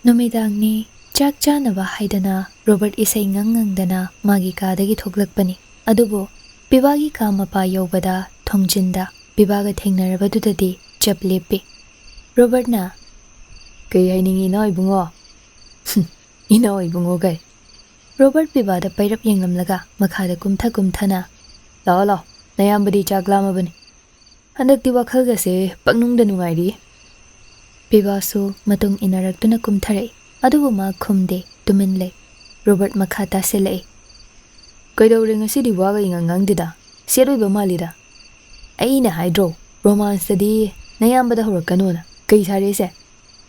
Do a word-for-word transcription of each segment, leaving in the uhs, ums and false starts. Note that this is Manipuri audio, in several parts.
ꯅꯨꯃꯤꯗꯥꯡꯅꯤ꯫ ꯆꯥꯛ ꯆꯥꯅꯕ ꯍꯥꯏꯗꯅ ꯔꯣꯕꯔꯠ ꯏꯁꯩ ꯉꯪ ꯉꯪꯗꯅ ꯃꯥꯒꯤ ꯀꯥꯗꯒꯤ ꯊꯣꯛꯂꯛꯄꯅꯤ꯫ ꯑꯗꯨꯕꯨ ꯄꯤꯕꯥꯒꯤ ꯀꯥ ꯃꯄꯥ ꯌꯧꯕꯗ ꯊꯣꯡꯖꯤꯟꯗ ꯄꯤꯕꯥꯒ ꯊꯦꯡꯅꯔꯕꯗꯨꯗꯗꯤ ꯆꯞ ꯂꯦꯞꯄꯤ꯫ ꯔꯣꯕꯔꯠꯅ, "ꯀꯩ ꯍꯥꯏꯅꯤꯡꯉꯤ, ꯏꯅꯥꯎ ꯏꯕꯨꯡꯉꯣ?" "ꯏꯅꯥꯎ ꯏꯕꯨꯡꯉꯣ ꯀꯩ?" ꯔꯣꯕꯔꯠ ꯄꯤꯕꯥꯗ ꯄꯩꯔꯞ ꯌꯦꯡꯂꯝꯂꯒ ꯃꯈꯥꯗ ꯀꯨꯝꯊ ꯀꯨꯝꯊꯅ, "ꯂꯥꯛꯑꯣ, ꯂꯥꯛꯑꯣ, ꯅꯌꯥꯝꯕꯗꯤ ꯆꯥꯛ ꯂꯥꯝꯃꯕꯅꯤ꯫ ꯍꯟꯗꯛꯇꯤ ꯋꯥꯈꯜꯒꯁꯦ ꯄꯪꯅꯨꯡꯗ ꯅꯨꯡꯉꯥꯏꯔꯤ꯫" ꯄꯤꯕꯥꯁꯨ ꯃꯇꯨꯡ ꯏꯟꯅꯔꯛꯇꯨꯅ ꯀꯨꯝꯊꯔꯛꯏ꯫ ꯑꯗꯨꯕꯨ ꯃꯥ ꯈꯨꯝꯗꯦ, ꯇꯨꯃꯤꯟ ꯂꯩ꯫ ꯔꯣꯕꯔꯠ ꯃꯈꯥ ꯇꯥꯁꯤꯜꯂꯛꯏ꯫ "ꯀꯩꯗꯧꯔꯦ, ꯉꯁꯤꯗꯤ ꯋꯥꯒ ꯏꯉꯥꯡ ꯉꯥꯡꯗꯦꯗ? ꯁꯦꯠ ꯑꯣꯏꯕ ꯃꯥꯜꯂꯤꯗ?" "ꯑꯩꯅ ꯍꯥꯏꯗ꯭ꯔꯣ, ꯔꯣꯃꯥꯟꯁꯇꯗꯤ ꯅꯌꯥꯝꯕꯗ ꯍꯧꯔꯛꯀꯅꯣꯅ꯫ ꯀꯩ ꯁꯥꯔꯦꯁꯦ?"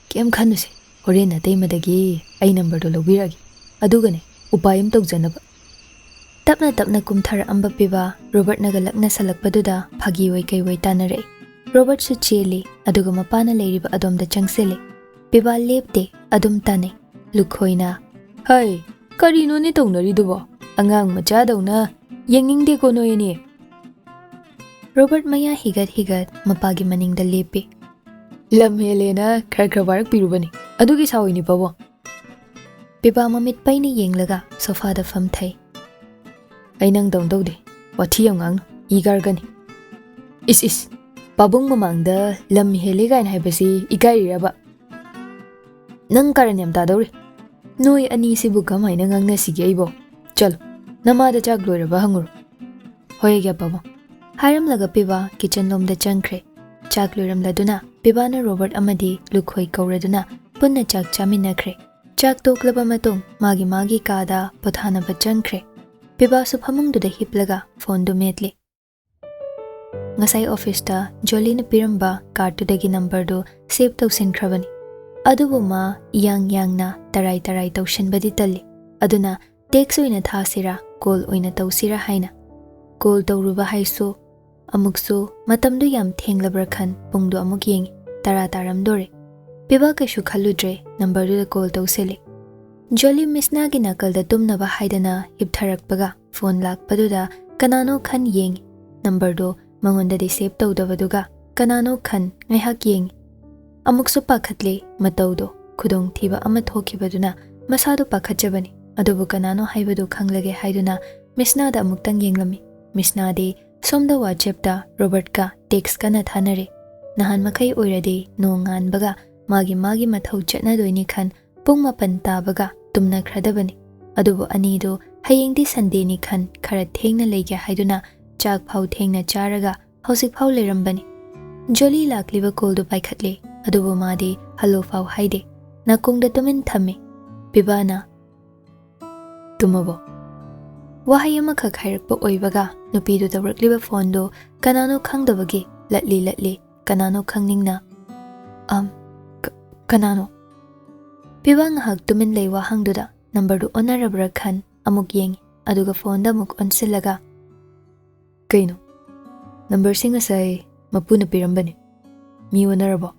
"ꯀꯩꯝ ꯈꯟꯅꯨꯁꯦ, ꯍꯣꯔꯦꯟ ꯅꯇꯩꯃꯗꯒꯤ ꯑꯩ ꯅꯝꯕꯔꯗꯣ ꯂꯧꯕꯤꯔꯛꯑꯒꯦ꯫ ꯑꯗꯨꯒꯅꯦ, ꯎꯄꯥꯏ ꯑꯃ ꯇꯧꯖꯅꯕ꯫" ꯇꯞꯅ ꯇꯞꯅ ꯀꯨꯝꯊꯔꯛꯑꯝꯕ ꯄꯤꯕꯥ ꯔꯣꯕꯔꯠꯅꯒ ꯂꯛꯅꯁꯜꯂꯛꯄꯗꯨꯗ ꯐꯥꯒꯤ ꯑꯣꯏ ꯀꯩ ꯑꯣꯏ ꯇꯥꯅꯔꯛꯏ꯫ ꯔꯣꯕꯔꯠꯁꯨ ꯆꯦꯜꯂꯤ, ꯑꯗꯨꯒ ꯃꯄꯥꯅ ꯂꯩꯔꯤꯕ ꯑꯗꯣꯝꯗ ꯆꯪꯁꯤꯜꯂꯤ꯫ ꯄꯤꯕꯥ ꯂꯦꯞꯇꯦ, ꯑꯗꯨꯝ ꯇꯥꯅꯩ꯫ ꯂꯨꯈꯣꯏꯅ, "ꯍꯩ, ꯀꯔꯤꯅꯣꯅꯦ ꯇꯧꯅꯔꯤꯗꯨꯕꯣ? ꯑꯉꯥꯡ ꯃꯆꯥꯗꯧꯅ ꯌꯦꯡꯅꯤꯡꯗꯦꯀꯣ ꯅꯣꯏ ꯑꯅꯤ꯫" ꯔꯣꯕꯔꯠ ꯃꯌꯥ ꯍꯤꯒꯠ ꯍꯤꯒꯠ ꯃꯄꯥꯒꯤ ꯃꯅꯤꯡꯗ ꯂꯦꯞꯄꯤ꯫ "ꯂꯝ ꯍꯦꯜꯂꯦꯅ ꯈꯔ ꯈꯔ ꯋꯥꯔꯛꯄꯤꯔꯨꯕꯅꯤ, ꯑꯗꯨꯒꯤ ꯁꯥꯎꯏꯅꯤ ꯄꯥꯕꯨꯡ꯫" ꯄꯤꯕꯥ ꯃꯃꯤꯠ ꯄꯩꯅ ꯌꯦꯡꯂꯒ ꯁꯣꯐꯥꯗ ꯐꯝꯊꯩ꯫ "ꯑꯩ ꯅꯪꯗꯧ ꯇꯧꯗꯦ, ꯋꯥꯊꯤ ꯌꯥꯝ ꯉꯥꯡꯅꯨ, ꯏ ꯀꯥꯔꯛꯀꯅꯤ꯫" "ꯏꯁ ꯏꯁ, ꯄꯥꯕꯨꯡ ꯃꯃꯥꯡꯗ ꯂꯝ ꯍꯦꯜꯂꯦ ꯀꯥꯏꯅ ꯍꯥꯏꯕꯁꯤ ꯏꯀꯥꯏꯔꯤꯔꯕ? ꯅꯪ ꯀꯥꯔꯟ ꯌꯥꯝ ꯇꯥꯗꯧꯔꯤ꯫ ꯅꯣꯏ ꯑꯅꯤꯁꯤꯕꯨ ꯀꯃꯥꯏꯅ ꯉꯥꯡꯅꯁꯤꯒꯦ ꯑꯩꯕꯣ? ꯆꯠꯂꯣ, ꯅꯃꯥꯗ ꯆꯥꯛ ꯂꯣꯏꯔꯕ ꯍꯪꯉꯨꯔꯣ꯫" "ꯍꯣꯏ ꯑꯩꯒꯤ ꯑꯄꯥꯕ꯫" ꯍꯥꯏꯔꯝꯂꯒ ꯄꯤꯕꯥ ꯀꯤꯆꯟ ꯂꯣꯝꯗ ꯆꯪꯈ꯭ꯔꯦ꯫ ꯆꯥꯛ ꯂꯣꯏꯔꯝꯂꯗꯨꯅ ꯄꯤꯕꯥꯅ ꯔꯣꯕꯔꯠ ꯑꯃꯗꯤ ꯂꯨꯈꯣꯏ ꯀꯧꯔꯗꯨꯅ ꯄꯨꯟꯅ ꯆꯥꯛ ꯆꯥꯃꯤꯟꯅꯈ꯭ꯔꯦ꯫ ꯆꯥꯛ ꯇꯣꯛꯂꯕ ꯃꯇꯨꯡ ꯃꯥꯒꯤ ꯃꯥꯒꯤ ꯀꯥꯗ ꯄꯣꯊꯥꯅꯕ ꯆꯪꯈ꯭ꯔꯦ꯫ ꯄꯤꯕꯥꯁꯨ ꯐꯃꯨꯡꯗꯨꯗ ꯍꯤꯞꯂꯒ ꯐꯣꯟꯗꯨ ꯃꯦꯠꯂꯤ꯫ ꯉꯁꯥꯏ ꯑꯣꯐꯤꯁꯇ ꯖꯣꯂꯤꯅ ꯄꯤꯔꯝꯕ ꯀꯥꯔꯠꯇꯨꯗꯒꯤ ꯅꯝꯕꯔꯗꯨ ꯁꯦꯚ ꯇꯧꯁꯤꯟꯈ꯭ꯔꯕꯅꯤ꯫ ꯑꯗꯨꯕꯨ ꯃꯥ ꯏꯌꯥꯡ ꯌꯥꯡꯅ ꯇꯔꯥꯏ ꯇꯔꯥꯏ ꯇꯧꯁꯤꯟꯕꯗꯤ ꯇꯜꯂꯤ꯫ ꯑꯗꯨꯅ ꯇꯦꯛꯁ ꯑꯣꯏꯅ ꯊꯥꯁꯤꯔꯥ, ꯀꯣꯜ ꯑꯣꯏꯅ ꯇꯧꯁꯤꯔꯥ ꯍꯥꯏꯅ꯫ ꯀꯣꯜ ꯇꯧꯔꯨꯕ ꯍꯥꯏꯁꯨ ꯑꯃꯨꯛꯁꯨ ꯃꯇꯝꯗꯨ ꯌꯥꯝ ꯊꯦꯡꯂꯕ꯭ꯔꯥ ꯈꯟ ꯄꯨꯡꯗꯨ ꯑꯃꯨꯛ ꯌꯦꯡꯉꯤ꯫ ꯇꯔꯥ ꯇꯥꯔꯝꯗꯣꯔꯦ꯫ ꯄꯤꯕꯥ ꯀꯩꯁꯨ ꯈꯜꯂꯨꯗ꯭ꯔꯦ, ꯅꯝꯕꯔꯗꯨꯗ ꯀꯣꯜ ꯇꯧꯁꯤꯜꯂꯤ꯫ ꯖꯣꯂꯤ ꯃꯤꯁꯅꯥꯒꯤ ꯅꯥꯀꯜꯗ ꯇꯨꯝꯅꯕ ꯍꯥꯏꯗꯅ ꯍꯤꯞꯊꯔꯛꯄꯒ ꯐꯣꯟ ꯂꯥꯛꯄꯗꯨꯗ ꯀꯅꯥꯅꯣ ꯈꯟ ꯌꯦꯡꯉꯤ꯫ ꯅꯝꯕꯔꯗꯣ ꯃꯉꯣꯟꯗꯗꯤ ꯁꯦꯚ ꯇꯧꯗꯕꯗꯨꯒ ꯀꯅꯥꯅꯣ ꯈꯟ ꯉꯥꯏꯍꯥꯛ ꯌꯦꯡꯉꯤ꯫ ꯑꯃꯨꯛꯁꯨ ꯄꯥꯈꯠꯂꯦ ꯃꯇꯧꯗꯣ꯫ ꯈꯨꯗꯣꯡꯊꯤꯕ ꯑꯃ ꯊꯣꯛꯈꯤꯕꯗꯨꯅ ꯃꯁꯥꯗꯨ ꯄꯥꯈꯠꯆꯕꯅꯤ꯫ ꯑꯗꯨꯕꯨ ꯀꯅꯥꯅꯣ ꯍꯥꯏꯕꯗꯨ ꯈꯪꯂꯒꯦ ꯍꯥꯏꯗꯨꯅ ꯃꯤꯁꯅꯥꯗ ꯑꯃꯨꯛꯇꯪ ꯌꯦꯡꯂꯝꯃꯤ꯫ ꯃꯤꯁꯅꯥꯗꯤ ꯁꯣꯝꯗ WhatsApp-ꯇ ꯔꯣꯕꯔꯠꯀ text ꯀꯟꯅ ꯊꯥꯅꯔꯤ꯫ ꯅꯍꯥꯟ ꯃꯈꯩ ꯑꯣꯏꯔꯗꯤ ꯅꯣꯡ ꯉꯥꯟꯕꯒ ꯃꯥꯒꯤ ꯃꯥꯒꯤ ꯃꯊꯧ ꯆꯠꯅꯗꯣꯏꯅꯤ ꯈꯟ ꯄꯨꯡ ꯃꯥꯄꯟ ꯇꯥꯕꯒ ꯇꯨꯝꯅꯈ꯭ꯔꯗꯕꯅꯤ꯫ ꯑꯗꯨꯕꯨ ꯑꯅꯤꯗꯨ ꯍꯌꯦꯡꯗꯤ Sunday-ꯅꯤ ꯈꯟ ꯈꯔ ꯊꯦꯡꯅ ꯂꯩꯒꯦ ꯍꯥꯏꯗꯨꯅ ꯆꯥꯛ ꯐꯥꯎ ꯊꯦꯡꯅ ꯆꯥꯔꯒ ꯍꯧꯖꯤꯛ ꯐꯥꯎ ꯂꯩꯔꯝꯕꯅꯤ꯫ ꯖꯣꯂꯤ ꯂꯥꯛꯂꯤꯕ call-ꯗꯨ ꯄꯥꯏꯈꯠꯂꯦ, ꯑꯗꯨꯕꯨ ꯃꯥꯗꯤ hello ꯐꯥꯎ ꯍꯥꯏꯗꯦ, ꯅꯥꯀꯣꯡꯗ ꯇꯨꯃꯤꯟ ꯊꯝꯃꯤ꯫ ꯄꯤꯕꯥꯅ, "ꯇꯨꯝꯃꯕꯣ?" ꯋꯥꯍꯩ ꯑꯃꯈꯛ ꯍꯥꯏꯔꯛꯄ ꯑꯣꯏꯕꯒ ꯅꯨꯄꯤꯗꯨ ꯇꯧꯔꯛꯂꯤꯕ phone-ꯗꯨ ꯀꯅꯥꯅꯣ ꯈꯪꯗꯕꯒꯤ ꯂꯠꯂꯤ ꯂꯠꯂꯤ, ꯀꯅꯥꯅꯣ ꯈꯪꯅꯤꯡꯅ, "ꯑꯝ, ꯀ-, ꯀꯅꯥꯅꯣ?" ꯄꯤꯕꯥ ꯉꯥꯏꯍꯥꯛ ꯇꯨꯃꯤꯟ ꯂꯩ ꯋꯥꯍꯪꯗꯨꯗ number-ꯗꯨ ꯑꯣꯟꯅꯔꯕ꯭ꯔꯥ ꯈꯟ ꯑꯃꯨꯛ ꯌꯦꯡꯉꯤ, ꯑꯗꯨꯒ phone-ꯗ ꯑꯃꯨꯛ ꯑꯣꯟꯁꯤꯜꯂꯒ, "ꯀꯩꯅꯣ? Number-ꯁꯤ ꯉꯁꯥꯏ ꯃꯄꯨꯅ ꯄꯤꯔꯝꯕꯅꯤ꯫ ꯃꯤ ꯑꯣꯟꯅꯔꯕꯣ?"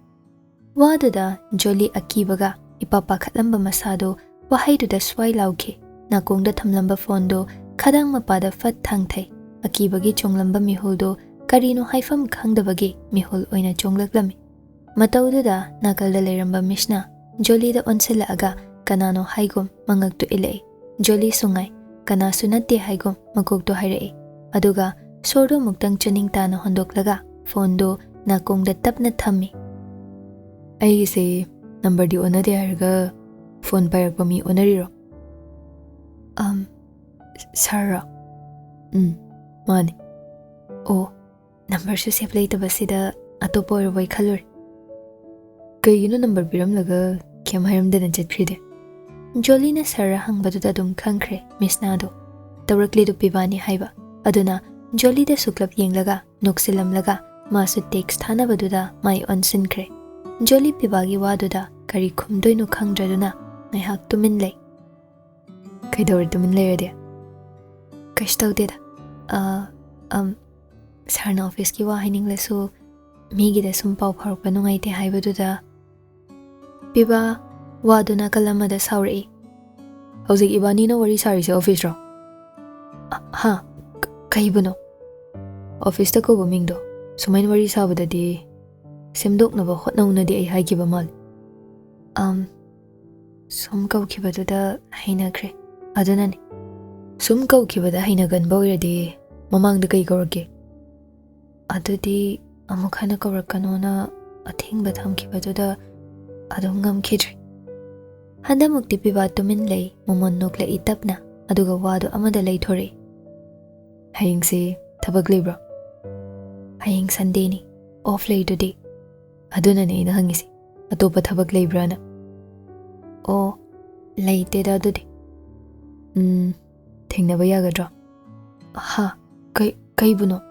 ꯋꯥꯗꯨꯗ ꯖꯣꯂꯤ ꯑꯀꯤꯕꯒ ꯏꯄꯥ ꯄꯥꯈꯠꯂꯝꯕ ꯃꯁꯥꯗꯨ ꯋꯥꯍꯩꯗꯨꯗ ꯁ꯭ꯋꯥꯏ ꯂꯥꯎꯈꯤ꯫ ꯅꯥꯀꯣꯡꯗ ꯊꯝꯂꯝꯕ phone-ꯗꯨ ꯈꯗꯥꯡ ꯃꯄꯥꯗ ꯐꯠ ꯊꯥꯡꯊꯩ꯫ ꯑꯀꯤꯕꯒꯤ ꯆꯣꯡꯂꯝꯕ ꯃꯤꯍꯨꯜꯗꯨ ꯀꯔꯤꯅꯣ ꯍꯥꯏꯐꯝ ꯈꯪꯗꯕꯒꯤ ꯃꯤꯍꯨꯜ ꯑꯣꯏꯅ ꯆꯣꯡꯂꯛꯂꯝꯃꯤ꯫ ꯃꯇꯧꯗꯨꯗ ꯅꯥꯀꯜꯗ ꯂꯩꯔꯝꯕ ꯃꯤꯁꯅ ꯖꯣꯂꯤꯗ ꯑꯣꯟꯁꯤꯜꯂꯛꯑꯒ ꯀꯅꯥꯅꯣ ꯍꯥꯏꯒꯨꯝ ꯃꯉꯛꯇꯨ ꯏꯜꯂꯛꯏ꯫ ꯖꯣꯂꯤꯁꯨ ꯉꯥꯏ꯫ ꯀꯅꯥꯁꯨ ꯅꯠꯇꯦ ꯍꯥꯏꯒꯨꯝ ꯃꯀꯣꯛꯇꯣ ꯍꯥꯏꯔꯛꯏ꯫ ꯑꯗꯨꯒ ꯁꯣꯔꯗꯣ ꯑꯃꯨꯛꯇꯪ ꯆꯅꯤꯡ ꯇꯥꯅ ꯍꯣꯟꯗꯣꯛꯂꯒ phone-ꯗꯣ ꯅꯥꯀꯣꯡꯗ ꯇꯞꯅ ꯊꯝꯃꯤ꯫ "ꯑꯩꯒꯤꯁꯦ number-ꯗꯤ ꯑꯣꯟꯅꯗꯦ ꯍꯥꯏꯔꯒ phone ꯄꯥꯏꯔꯛꯄ ꯃꯤ ꯑꯣꯟꯅꯔꯤꯔꯣ?" "ꯑꯝ, sir-ꯔꯣ?" "ꯎꯝ, ꯃꯥꯅꯤ꯫" "ꯑꯣ, number-ꯁꯨ save ꯂꯩꯇꯕꯁꯤꯗ ꯑꯇꯣꯞꯄ ꯑꯣꯏꯔꯕꯣꯏ ꯈꯜꯂꯨꯔꯦ꯫ ꯀꯩꯒꯤꯅꯣ number ꯄꯤꯔꯝꯂꯒ ꯀꯩꯝ ꯍꯥꯏꯔꯝꯗꯅ ꯆꯠꯈ꯭ꯔꯤꯗꯤ?" ꯖꯣꯂꯤꯅ sir ꯍꯪꯕꯗꯨꯗ ꯑꯗꯨꯝ ꯈꯪꯈ꯭ꯔꯦ ꯃꯤꯁꯅꯥꯗꯣ꯫ ꯇꯧꯔꯛꯂꯤꯗꯨ ꯄꯤꯕꯥꯅꯤ ꯍꯥꯏꯕ꯫ ꯑꯗꯨꯅ ꯖꯣꯂꯤꯗ ꯁꯨꯛꯂꯞ ꯌꯦꯡꯂꯒ ꯅꯣꯛꯁꯤꯜꯂꯝꯂꯒ ꯃꯥꯁꯨ text ꯊꯥꯅꯕꯗꯨꯗ ꯃꯥꯏ ꯑꯣꯟꯁꯤꯟꯈ꯭ꯔꯦ꯫ ꯖꯣꯂꯤ ꯄꯤꯕꯥꯒꯤ ꯋꯥꯗꯨꯗ ꯀꯔꯤ ꯈꯨꯝꯗꯣꯏꯅꯣ ꯈꯪꯗ꯭ꯔꯗꯨꯅ ꯉꯥꯏꯍꯥꯛ ꯇꯨꯃꯤꯟ ꯂꯩ꯫ "ꯀꯩꯗꯧꯔꯦ ꯇꯨꯃꯤꯟ ꯂꯩꯔꯗꯤ?" "ꯀꯩꯁꯨ ꯇꯧꯗꯦꯗ꯫ ꯑ, ꯑꯝ, sir-ꯅ office-ꯀꯤ ꯋꯥ ꯍꯥꯏꯅꯤꯡꯂꯁꯨ ꯃꯤꯒꯤꯗ ꯁꯨꯝ ꯄꯥꯎ ꯐꯥꯎꯔꯛꯄ ꯅꯨꯡꯉꯥꯏꯇꯦ ꯍꯥꯏꯕꯗꯨꯗ꯫" ꯄꯤꯕꯥ ꯋꯥꯗꯨ ꯅꯥꯀꯜ ꯑꯃꯗ ꯁꯥꯎꯔꯛꯏ꯫ "ꯍꯧꯖꯤꯛ ꯏꯕꯥꯅꯤꯅ ꯋꯥꯔꯤ ꯁꯥꯔꯤꯁꯦ office-ꯔꯣ?" "ꯑ, ꯍꯥ? ꯀ-, ꯀꯩꯕꯨꯅꯣ?" "Office-ꯇ ꯀꯧꯕ ꯃꯤꯡꯗꯣ ꯁꯨꯃꯥꯏꯅ ꯋꯥꯔꯤ ꯁꯥꯕꯗꯗꯤ ꯁꯦꯝꯗꯣꯛꯅꯕ ꯍꯣꯠꯅꯧꯅꯗꯤ ꯑꯩ ꯍꯥꯏꯈꯤꯕ ꯃꯥꯜꯂꯤ꯫" ꯑꯝ, ꯁꯨꯝ ꯀꯧꯈꯤꯕꯗꯨꯗ ꯍꯩꯅꯈ꯭ꯔꯦ꯫ ꯑꯗꯨꯅꯅꯤ꯫ ꯁꯨꯝ ꯀꯧꯈꯤꯕꯗ ꯍꯩꯅꯒꯟꯕ ꯑꯣꯏꯔꯗꯤ ꯃꯃꯥꯡꯗ ꯀꯩ ꯀꯧꯔꯛꯀꯦ? ꯑꯗꯨꯗꯤ ꯑꯃꯨꯛ ꯍꯟꯅ ꯀꯧꯔꯛꯀꯅꯣꯅ ꯑꯊꯤꯡꯕ ꯊꯝꯈꯤꯕꯗꯨꯗ ꯑꯗꯨꯝ ꯉꯝꯈꯤꯗ꯭ꯔꯦ꯫ ꯍꯟꯗꯛꯃꯨꯛꯇꯤ ꯄꯤꯕꯥ ꯇꯨꯃꯤꯟ ꯂꯩ, ꯃꯣꯃꯣꯟ ꯅꯣꯛꯂꯛꯏ ꯇꯞꯅ, ꯑꯗꯨꯒ ꯋꯥꯗꯨ ꯑꯃꯗ ꯂꯩꯊꯣꯔꯛꯏ꯫ "ꯍꯌꯦꯡꯁꯤ ꯊꯕꯛ ꯂꯩꯕ꯭ꯔꯣ?" "ꯍꯌꯦꯡ ꯁꯟꯗꯦꯅꯤ, ꯑꯣꯐ ꯂꯩꯗꯨꯗꯤ꯫ ꯑꯗꯨꯅꯅꯦ ꯑꯩꯅ ꯍꯪꯉꯤꯁꯤ, ꯑꯇꯣꯞꯄ ꯊꯕꯛ ꯂꯩꯕ꯭ꯔꯥꯅ?" "ꯑꯣ, ꯂꯩꯇꯦꯗ ꯑꯗꯨꯗꯤ꯫ ꯎꯝ, ꯊꯦꯡꯅꯕ ꯌꯥꯒꯗ꯭ꯔꯣ?" "ꯍꯥ? ꯀꯩ, ꯀꯩꯕꯨꯅꯣ?"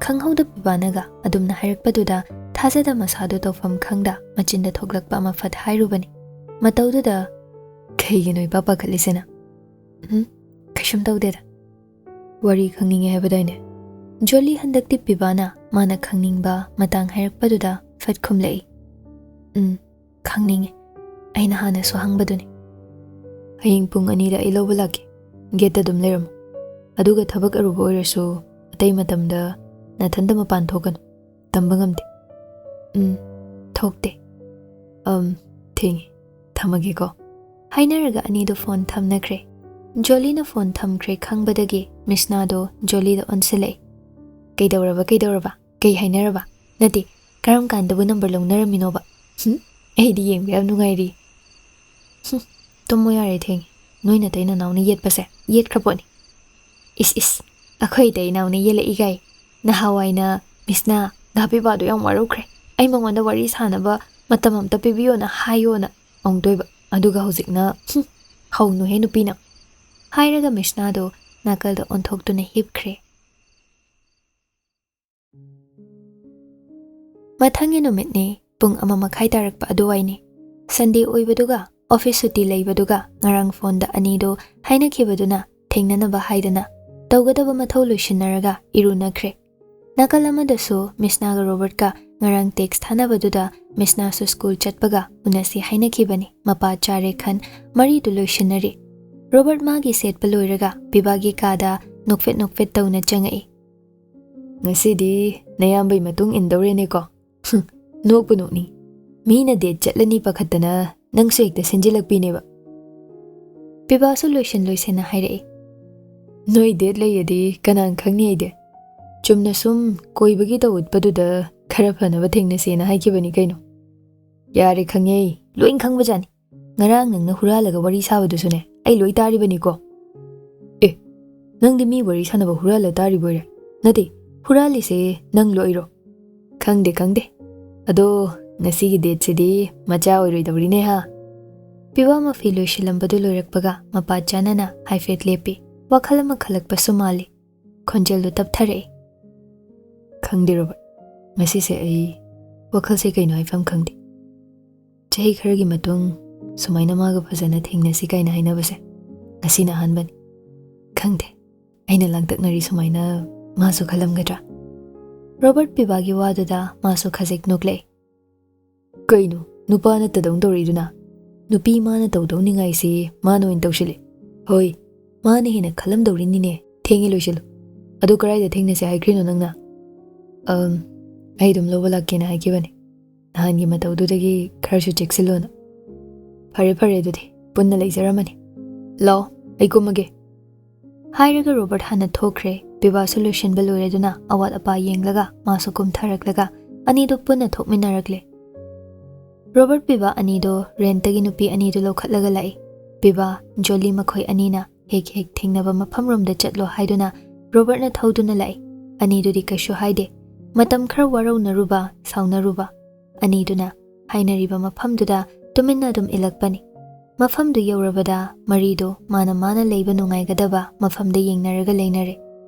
ꯈꯪꯍꯧꯗ ꯄꯤꯕꯥꯅꯒ ꯑꯗꯨꯝꯅ ꯍꯥꯏꯔꯛꯄꯗꯨꯗ ꯊꯥꯖꯗ ꯃꯁꯥꯗꯨ ꯇꯧꯐꯝ ꯈꯪꯗ ꯃꯆꯤꯟꯗ ꯊꯣꯛꯂꯛꯄ ꯑꯃ ꯐꯠ ꯍꯥꯏꯔꯨꯕꯅꯤ꯫ ꯃꯇꯧꯗꯨꯗ, "ꯀꯩꯒꯤꯅꯣ ꯏꯄꯥ ꯄꯥꯈꯠꯂꯤꯁꯤꯅ?" "ꯎꯝ, ꯀꯩꯁꯨꯝ ꯇꯧꯗꯦꯗ꯫ ꯋꯥꯔꯤ ꯈꯪꯅꯤꯡꯉꯦ ꯍꯥꯏꯕꯗꯥꯏꯅꯦ?" ꯖꯣꯂꯤ ꯍꯟꯗꯛꯇꯤ ꯄꯤꯕꯥꯅ ꯃꯥꯅ ꯈꯪꯅꯤꯡꯕ ꯃꯇꯥꯡ ꯍꯥꯏꯔꯛꯄꯗꯨꯗ ꯐꯠ ꯈꯨꯝꯂꯛꯏ꯫ "ꯎꯝ, ꯈꯪꯅꯤꯡꯉꯦ꯫ ꯑꯩꯅ ꯍꯥꯟꯅꯁꯨ ꯍꯪꯕꯗꯨꯅꯤ꯫ ꯍꯌꯦꯡ ꯄꯨꯡ ꯑꯅꯤꯗ ꯑꯩ ꯂꯧꯕ ꯂꯥꯛꯀꯦ꯫ ꯒꯦꯠꯇ ꯑꯗꯨꯝ ꯂꯩꯔꯝꯃꯨ꯫ ꯑꯗꯨꯒ ꯊꯕꯛ ꯑꯔꯨꯕ ꯑꯣꯏꯔꯁꯨ ꯑꯇꯩ ꯃꯇꯝꯗ ꯅꯊꯟꯇ ꯃꯄꯥꯟ ꯊꯣꯛꯀꯅꯨ꯫ ꯇꯝꯕ ꯉꯝꯗꯦ꯫" "ꯎꯝ, ꯊꯣꯛꯇꯦ꯫ ꯑꯝ, ꯊꯦꯡꯉꯦ꯫ ꯊꯝꯃꯒꯦꯀꯣ꯫" ꯍꯥꯏꯅꯔꯒ ꯑꯅꯤꯗꯨ ꯐꯣꯟ ꯊꯝꯅꯈ꯭ꯔꯦ꯫ ꯖꯣꯂꯤꯅ ꯐꯣꯟ ꯊꯝꯈ꯭ꯔꯦ ꯈꯪꯕꯗꯒꯤ ꯃꯤꯁꯅꯥꯗꯣ ꯖꯣꯂꯤꯗ ꯑꯣꯟꯁꯤꯜꯂꯛꯏ꯫ "ꯀꯩꯗꯧꯔꯕ, ꯀꯩꯗꯧꯔꯕ? ꯀꯩ ꯍꯥꯏꯅꯔꯕ? ꯅꯠꯇꯦ, ꯀꯔꯝ ꯀꯥꯟꯗꯕꯨ ꯅꯝꯕꯔ ꯂꯧꯅꯔꯝꯃꯤꯅꯣꯕ? ꯍꯨꯝ? ꯑꯩꯗꯤ ꯌꯦꯡꯕ ꯌꯥꯝ ꯅꯨꯡꯉꯥꯏꯔꯤ꯫" "ꯍꯨꯝ, ꯇꯨꯝꯃꯣ ꯌꯥꯔꯦ, ꯊꯦꯡꯉꯦ꯫ ꯅꯣꯏ ꯅꯇꯩ ꯅꯅꯥꯎꯅ ꯌꯦꯠꯄꯁꯦ ꯌꯦꯠꯈ꯭ꯔ ꯄꯣꯠꯅꯤ꯫" "ꯏꯁ, ꯏꯁ, ꯑꯩꯈꯣꯏ ꯏꯇꯩ ꯏꯅꯥꯎꯅ ꯌꯦꯜꯂꯛꯏ ꯀꯥꯏ꯫ ꯅꯍꯥꯟꯋꯥꯏꯅ ꯃꯤꯁꯅꯥ ꯒꯥ ꯄꯤꯕꯥꯗꯣ ꯌꯥꯝ ꯋꯥꯔꯧꯈ꯭ꯔꯦ꯫ ꯑꯩ ꯃꯉꯣꯟꯗ ꯋꯥꯔꯤ ꯁꯥꯅꯕ ꯃꯇꯝ ꯑꯝꯇ ꯄꯤꯕꯤꯌꯣꯅ ꯍꯥꯏꯌꯣꯅ ꯑꯃꯨꯛꯇꯣꯏꯕ꯫ ꯑꯗꯨꯒ ꯍꯧꯖꯤꯛꯅ, ꯍꯨꯝ, ꯍꯧꯅꯨꯍꯦ ꯅꯨꯄꯤꯅ꯫" ꯍꯥꯏꯔꯒ ꯃꯤꯁꯅꯥꯗꯣ ꯅꯥꯀꯜꯗ ꯑꯣꯟꯊꯣꯛꯇꯨꯅ ꯍꯤꯞꯈ꯭ꯔꯦ꯫ ꯃꯊꯪꯒꯤ ꯅꯨꯃꯤꯠꯅꯤ, ꯄꯨꯡ ꯑꯃ ꯃꯈꯥꯏ ꯇꯥꯔꯛꯄ ꯑꯗꯨꯋꯥꯏꯅꯤ꯫ ꯁꯟꯗꯦ ꯑꯣꯏꯕꯗꯨꯒ ꯑꯣꯐꯤꯁ ꯁꯨꯇꯤ ꯂꯩꯕꯗꯨꯒ ꯉꯔꯥꯡ ꯐꯣꯟꯗ ꯑꯅꯤꯗꯣ ꯍꯥꯏꯅꯈꯤꯕꯗꯨꯅ ꯊꯦꯡꯅꯅꯕ ꯍꯥꯏꯗꯅ ꯇꯧꯒꯗꯕ ꯃꯊꯧ ꯂꯣꯏꯁꯤꯟꯅꯔꯒ ꯏꯔꯨꯅꯈ꯭ꯔꯦ꯫ ꯅꯥꯀꯜ ꯑꯃꯗꯁꯨ ꯃꯤꯁꯅꯥꯒ ꯔꯣꯕꯔꯠꯀ ꯉꯔꯥꯡ ꯇꯦꯛꯁ ꯊꯥꯅꯕꯗꯨꯗ ꯃꯤꯁꯅꯥꯁꯨ ꯁ꯭ꯀꯨꯜ ꯆꯠꯄꯒ ꯎꯅꯁꯤ ꯍꯥꯏꯅꯈꯤꯕꯅꯤ꯫ ꯃꯄꯥ ꯆꯥꯔꯦ ꯈꯟ ꯃꯔꯤꯗꯨ ꯂꯣꯏꯁꯤꯟꯅꯔꯤ꯫ ꯔꯣꯕꯔꯠ ꯃꯥꯒꯤ ꯁꯦꯠꯄ ꯂꯣꯏꯔꯒ ꯄꯤꯕꯥꯒꯤ ꯀꯥꯗ ꯅꯣꯛꯐꯦꯠ ꯅꯣꯛꯐꯦꯠ ꯇꯧꯅ ꯆꯪꯉꯛꯏ꯫ "ꯉꯁꯤꯗꯤ ꯅꯌꯥꯝꯕꯩ ꯃꯇꯨꯡ ꯏꯟꯗꯧꯔꯦꯅꯦꯀꯣ꯫ ꯍꯨꯝ, ꯅꯣꯛꯄꯨ ꯅꯣꯛꯅꯤꯡ꯫ ꯃꯤꯅ ꯗꯦꯠ ꯆꯠꯂꯅꯤ ꯄꯥꯈꯠꯇꯅ ꯅꯪꯁꯨ ꯍꯦꯛꯇ ꯁꯤꯟꯖꯤꯜꯂꯛꯄꯤꯅꯦꯕ꯫ ꯄꯤꯕꯥꯁꯨ ꯂꯣꯏꯁꯤꯟ ꯂꯣꯏꯁꯤꯟꯅ ꯍꯥꯏꯔꯛꯏ, "ꯅꯣꯏ ꯗꯦꯠ ꯂꯩꯌꯦꯗꯤ ꯀꯅꯥꯅ ꯈꯪꯅꯤ ꯑꯩꯗꯤ? ꯆꯨꯝꯅ ꯁꯨꯝ ꯀꯣꯏꯕꯒꯤ ꯇꯧ ꯎꯠꯄꯗꯨꯗ ꯈꯔ ꯐꯅꯕ ꯊꯦꯡꯅꯁꯦꯅ ꯍꯥꯏꯈꯤꯕꯅꯤ ꯀꯩꯅꯣ꯫" "ꯌꯥꯔꯦ, ꯈꯪꯉꯦ, ꯂꯣꯏ ꯈꯪꯕꯖꯥꯠꯅꯤ꯫ ꯉꯔꯥꯡ ꯅꯪꯅ ꯍꯨꯔꯥꯜꯂꯒ ꯋꯥꯔꯤ ꯁꯥꯕꯗꯨꯁꯨꯅꯦ, ꯑꯩ ꯂꯣꯏ ꯇꯥꯔꯤꯕꯅꯤꯀꯣ꯫" "ꯑꯦ, ꯅꯪꯗꯤ ꯃꯤ ꯋꯥꯔꯤ ꯁꯥꯟꯅꯕ ꯍꯨꯔꯥꯜꯂ ꯇꯥꯔꯤꯕꯣꯏꯔꯦ? ꯅꯠꯇꯦ, ꯍꯨꯔꯥꯜꯂꯤꯁꯦ ꯅꯪ ꯂꯣꯏꯔꯣ?" "ꯈꯪꯗꯦ, ꯈꯪꯗꯦ꯫ ꯑꯗꯣ ꯉꯁꯤꯒꯤ ꯗꯦꯠꯁꯤꯗꯤ ꯃꯆꯥ ꯑꯣꯏꯔꯣꯏꯗꯧꯔꯤꯅꯦ ꯍꯥ?" ꯄꯤꯕꯥ ꯃꯐꯤ ꯂꯣꯏꯁꯤꯜꯂꯝꯕꯗꯨ ꯂꯣꯏꯔꯛꯄꯒ ꯃꯄꯥ ꯆꯥꯅꯅ ꯍꯥꯏꯐꯦꯠ ꯂꯦꯞꯄꯤ꯫ ꯋꯥꯈꯜ ꯑꯃ ꯈꯜꯂꯛꯄꯁꯨ ꯃꯥꯜꯂꯤ꯫ ꯈꯣꯟꯖꯦꯜꯗꯨ ꯇꯞꯊꯔꯛꯏ꯫ "ꯈꯪꯗꯦ ꯔꯣꯕꯔꯠ, ꯉꯁꯤꯁꯦ ꯑꯩ ꯋꯥꯈꯜꯁꯦ ꯀꯩꯅꯣ ꯍꯥꯏꯐꯝ ꯈꯪꯗꯦ꯫ ꯆꯍꯤ ꯈꯔꯒꯤ ꯃꯇꯨꯡ ꯁꯨꯃꯥꯏꯅ ꯃꯥꯒ ꯐꯖꯅ ꯊꯦꯡꯅꯁꯤ ꯀꯥꯏꯅ ꯍꯥꯏꯅꯕꯁꯦ ꯉꯁꯤꯅ ꯑꯍꯥꯟꯕꯅꯤ꯫ ꯈꯪꯗꯦ, ꯑꯩꯅ ꯂꯥꯡꯇꯛꯅꯔꯤ ꯁꯨꯃꯥꯏꯅ ꯃꯥꯁꯨ ꯈꯜꯂꯝꯒꯗ꯭ꯔꯥ?" ꯔꯣꯕꯔꯠ ꯄꯤꯕꯥꯒꯤ ꯋꯥꯗꯨꯗ ꯃꯥꯁꯨ ꯈꯖꯤꯛ ꯅꯣꯛꯂꯛꯏ꯫ "ꯀꯩꯅꯣ ꯅꯨꯄꯥ ꯅꯠꯇꯗꯧꯅ ꯇꯧꯔꯛꯏꯗꯨꯅ? ꯅꯨꯄꯤ ꯃꯥꯅ ꯇꯧꯗꯧꯅꯤꯡꯉꯥꯏꯁꯤ ꯃꯥꯅ ꯑꯣꯏꯅ ꯇꯧꯁꯤꯜꯂꯦ꯫ ꯍꯣꯏ, ꯃꯥꯅ ꯍꯦꯟꯅ ꯈꯜꯂꯝꯗꯧꯔꯤꯅꯤꯅꯦ꯫ ꯊꯦꯡꯉꯦ, ꯂꯣꯏꯁꯤꯜꯂꯨ꯫ ꯑꯗꯣ ꯀꯗꯥꯏꯗ ꯊꯦꯡꯅꯁꯦ ꯍꯥꯏꯈ꯭ꯔꯤꯅꯣ ꯅꯪꯅ?" "ꯑꯝ, ꯑꯩ ꯑꯗꯨꯝ ꯂꯧꯕ ꯂꯥꯛꯀꯦꯅ ꯍꯥꯏꯈꯤꯕꯅꯦ꯫ ꯅꯍꯥꯟꯒꯤ ꯃꯇꯧꯗꯨꯗꯒꯤ ꯈꯔꯁꯨ ꯆꯦꯛꯁꯤꯜꯂꯣꯅ꯫" "ꯐꯔꯦ, ꯐꯔꯦ, ꯑꯗꯨꯗꯤ ꯄꯨꯟꯅ ꯂꯩꯖꯔꯝꯃꯅꯤ꯫ ꯂꯥꯛꯑꯣ, ꯑꯩ ꯀꯨꯝꯃꯒꯦ꯫" ꯍꯥꯏꯔꯒ ꯔꯣꯕꯔꯠ ꯍꯥꯟꯅ ꯊꯣꯛꯈ꯭ꯔꯦ꯫ ꯄꯤꯕꯥꯁꯨ ꯂꯣꯏꯁꯤꯟꯕ ꯂꯣꯏꯔꯗꯨꯅ ꯑꯋꯥꯠ ꯑꯄꯥ ꯌꯦꯡꯂꯒ ꯃꯥꯁꯨ ꯀꯨꯝꯊꯔꯛꯂꯒ ꯑꯅꯤꯗꯨ ꯄꯨꯟꯅ ꯊꯣꯛꯃꯤꯟꯅꯔꯛꯂꯦ꯫ ꯔꯣꯕꯔꯠ ꯄꯤꯕꯥ ꯑꯅꯤꯗꯣ ꯔꯦꯟꯠꯇꯒꯤ ꯅꯨꯄꯤ ꯑꯅꯤꯗꯨ ꯂꯧꯈꯠꯂꯒ ꯂꯥꯛꯏ꯫ ꯄꯤꯕꯥ, ꯖꯣꯂꯤ ꯃꯈꯣꯏ ꯑꯅꯤꯅ ꯍꯦꯛ ꯍꯦꯛ ꯊꯦꯡꯅꯕ ꯃꯐꯝꯔꯣꯝꯗ ꯆꯠꯂꯣ ꯍꯥꯏꯗꯨꯅ ꯔꯣꯕꯔꯠꯅ ꯊꯧꯗꯨꯅ ꯂꯥꯛꯏ꯫ ꯑꯅꯤꯗꯨꯗꯤ ꯀꯩꯁꯨ ꯍꯥꯏꯗꯦ꯫ ꯃꯇꯝ ꯈꯔ ꯋꯥꯔꯧꯅꯔꯨꯕ, ꯁꯥꯎꯅꯔꯨꯕ ꯑꯅꯤꯗꯨꯅ ꯍꯥꯏꯅꯔꯤꯕ ꯃꯐꯝꯗꯨꯗ ꯇꯨꯃꯤꯟꯅ ꯑꯗꯨꯝ ꯏꯜꯂꯛꯄꯅꯤ꯫ ꯃꯐꯝꯗꯨ ꯌꯧꯔꯕꯗ ꯃꯔꯤꯗꯨ ꯃꯥꯅ ꯃꯥꯅ ꯂꯩꯕ ꯅꯨꯡꯉꯥꯏꯒꯗꯕ ꯃꯐꯝꯗ ꯌꯦꯡꯅꯔꯒ ꯂꯩꯅꯔꯦ꯫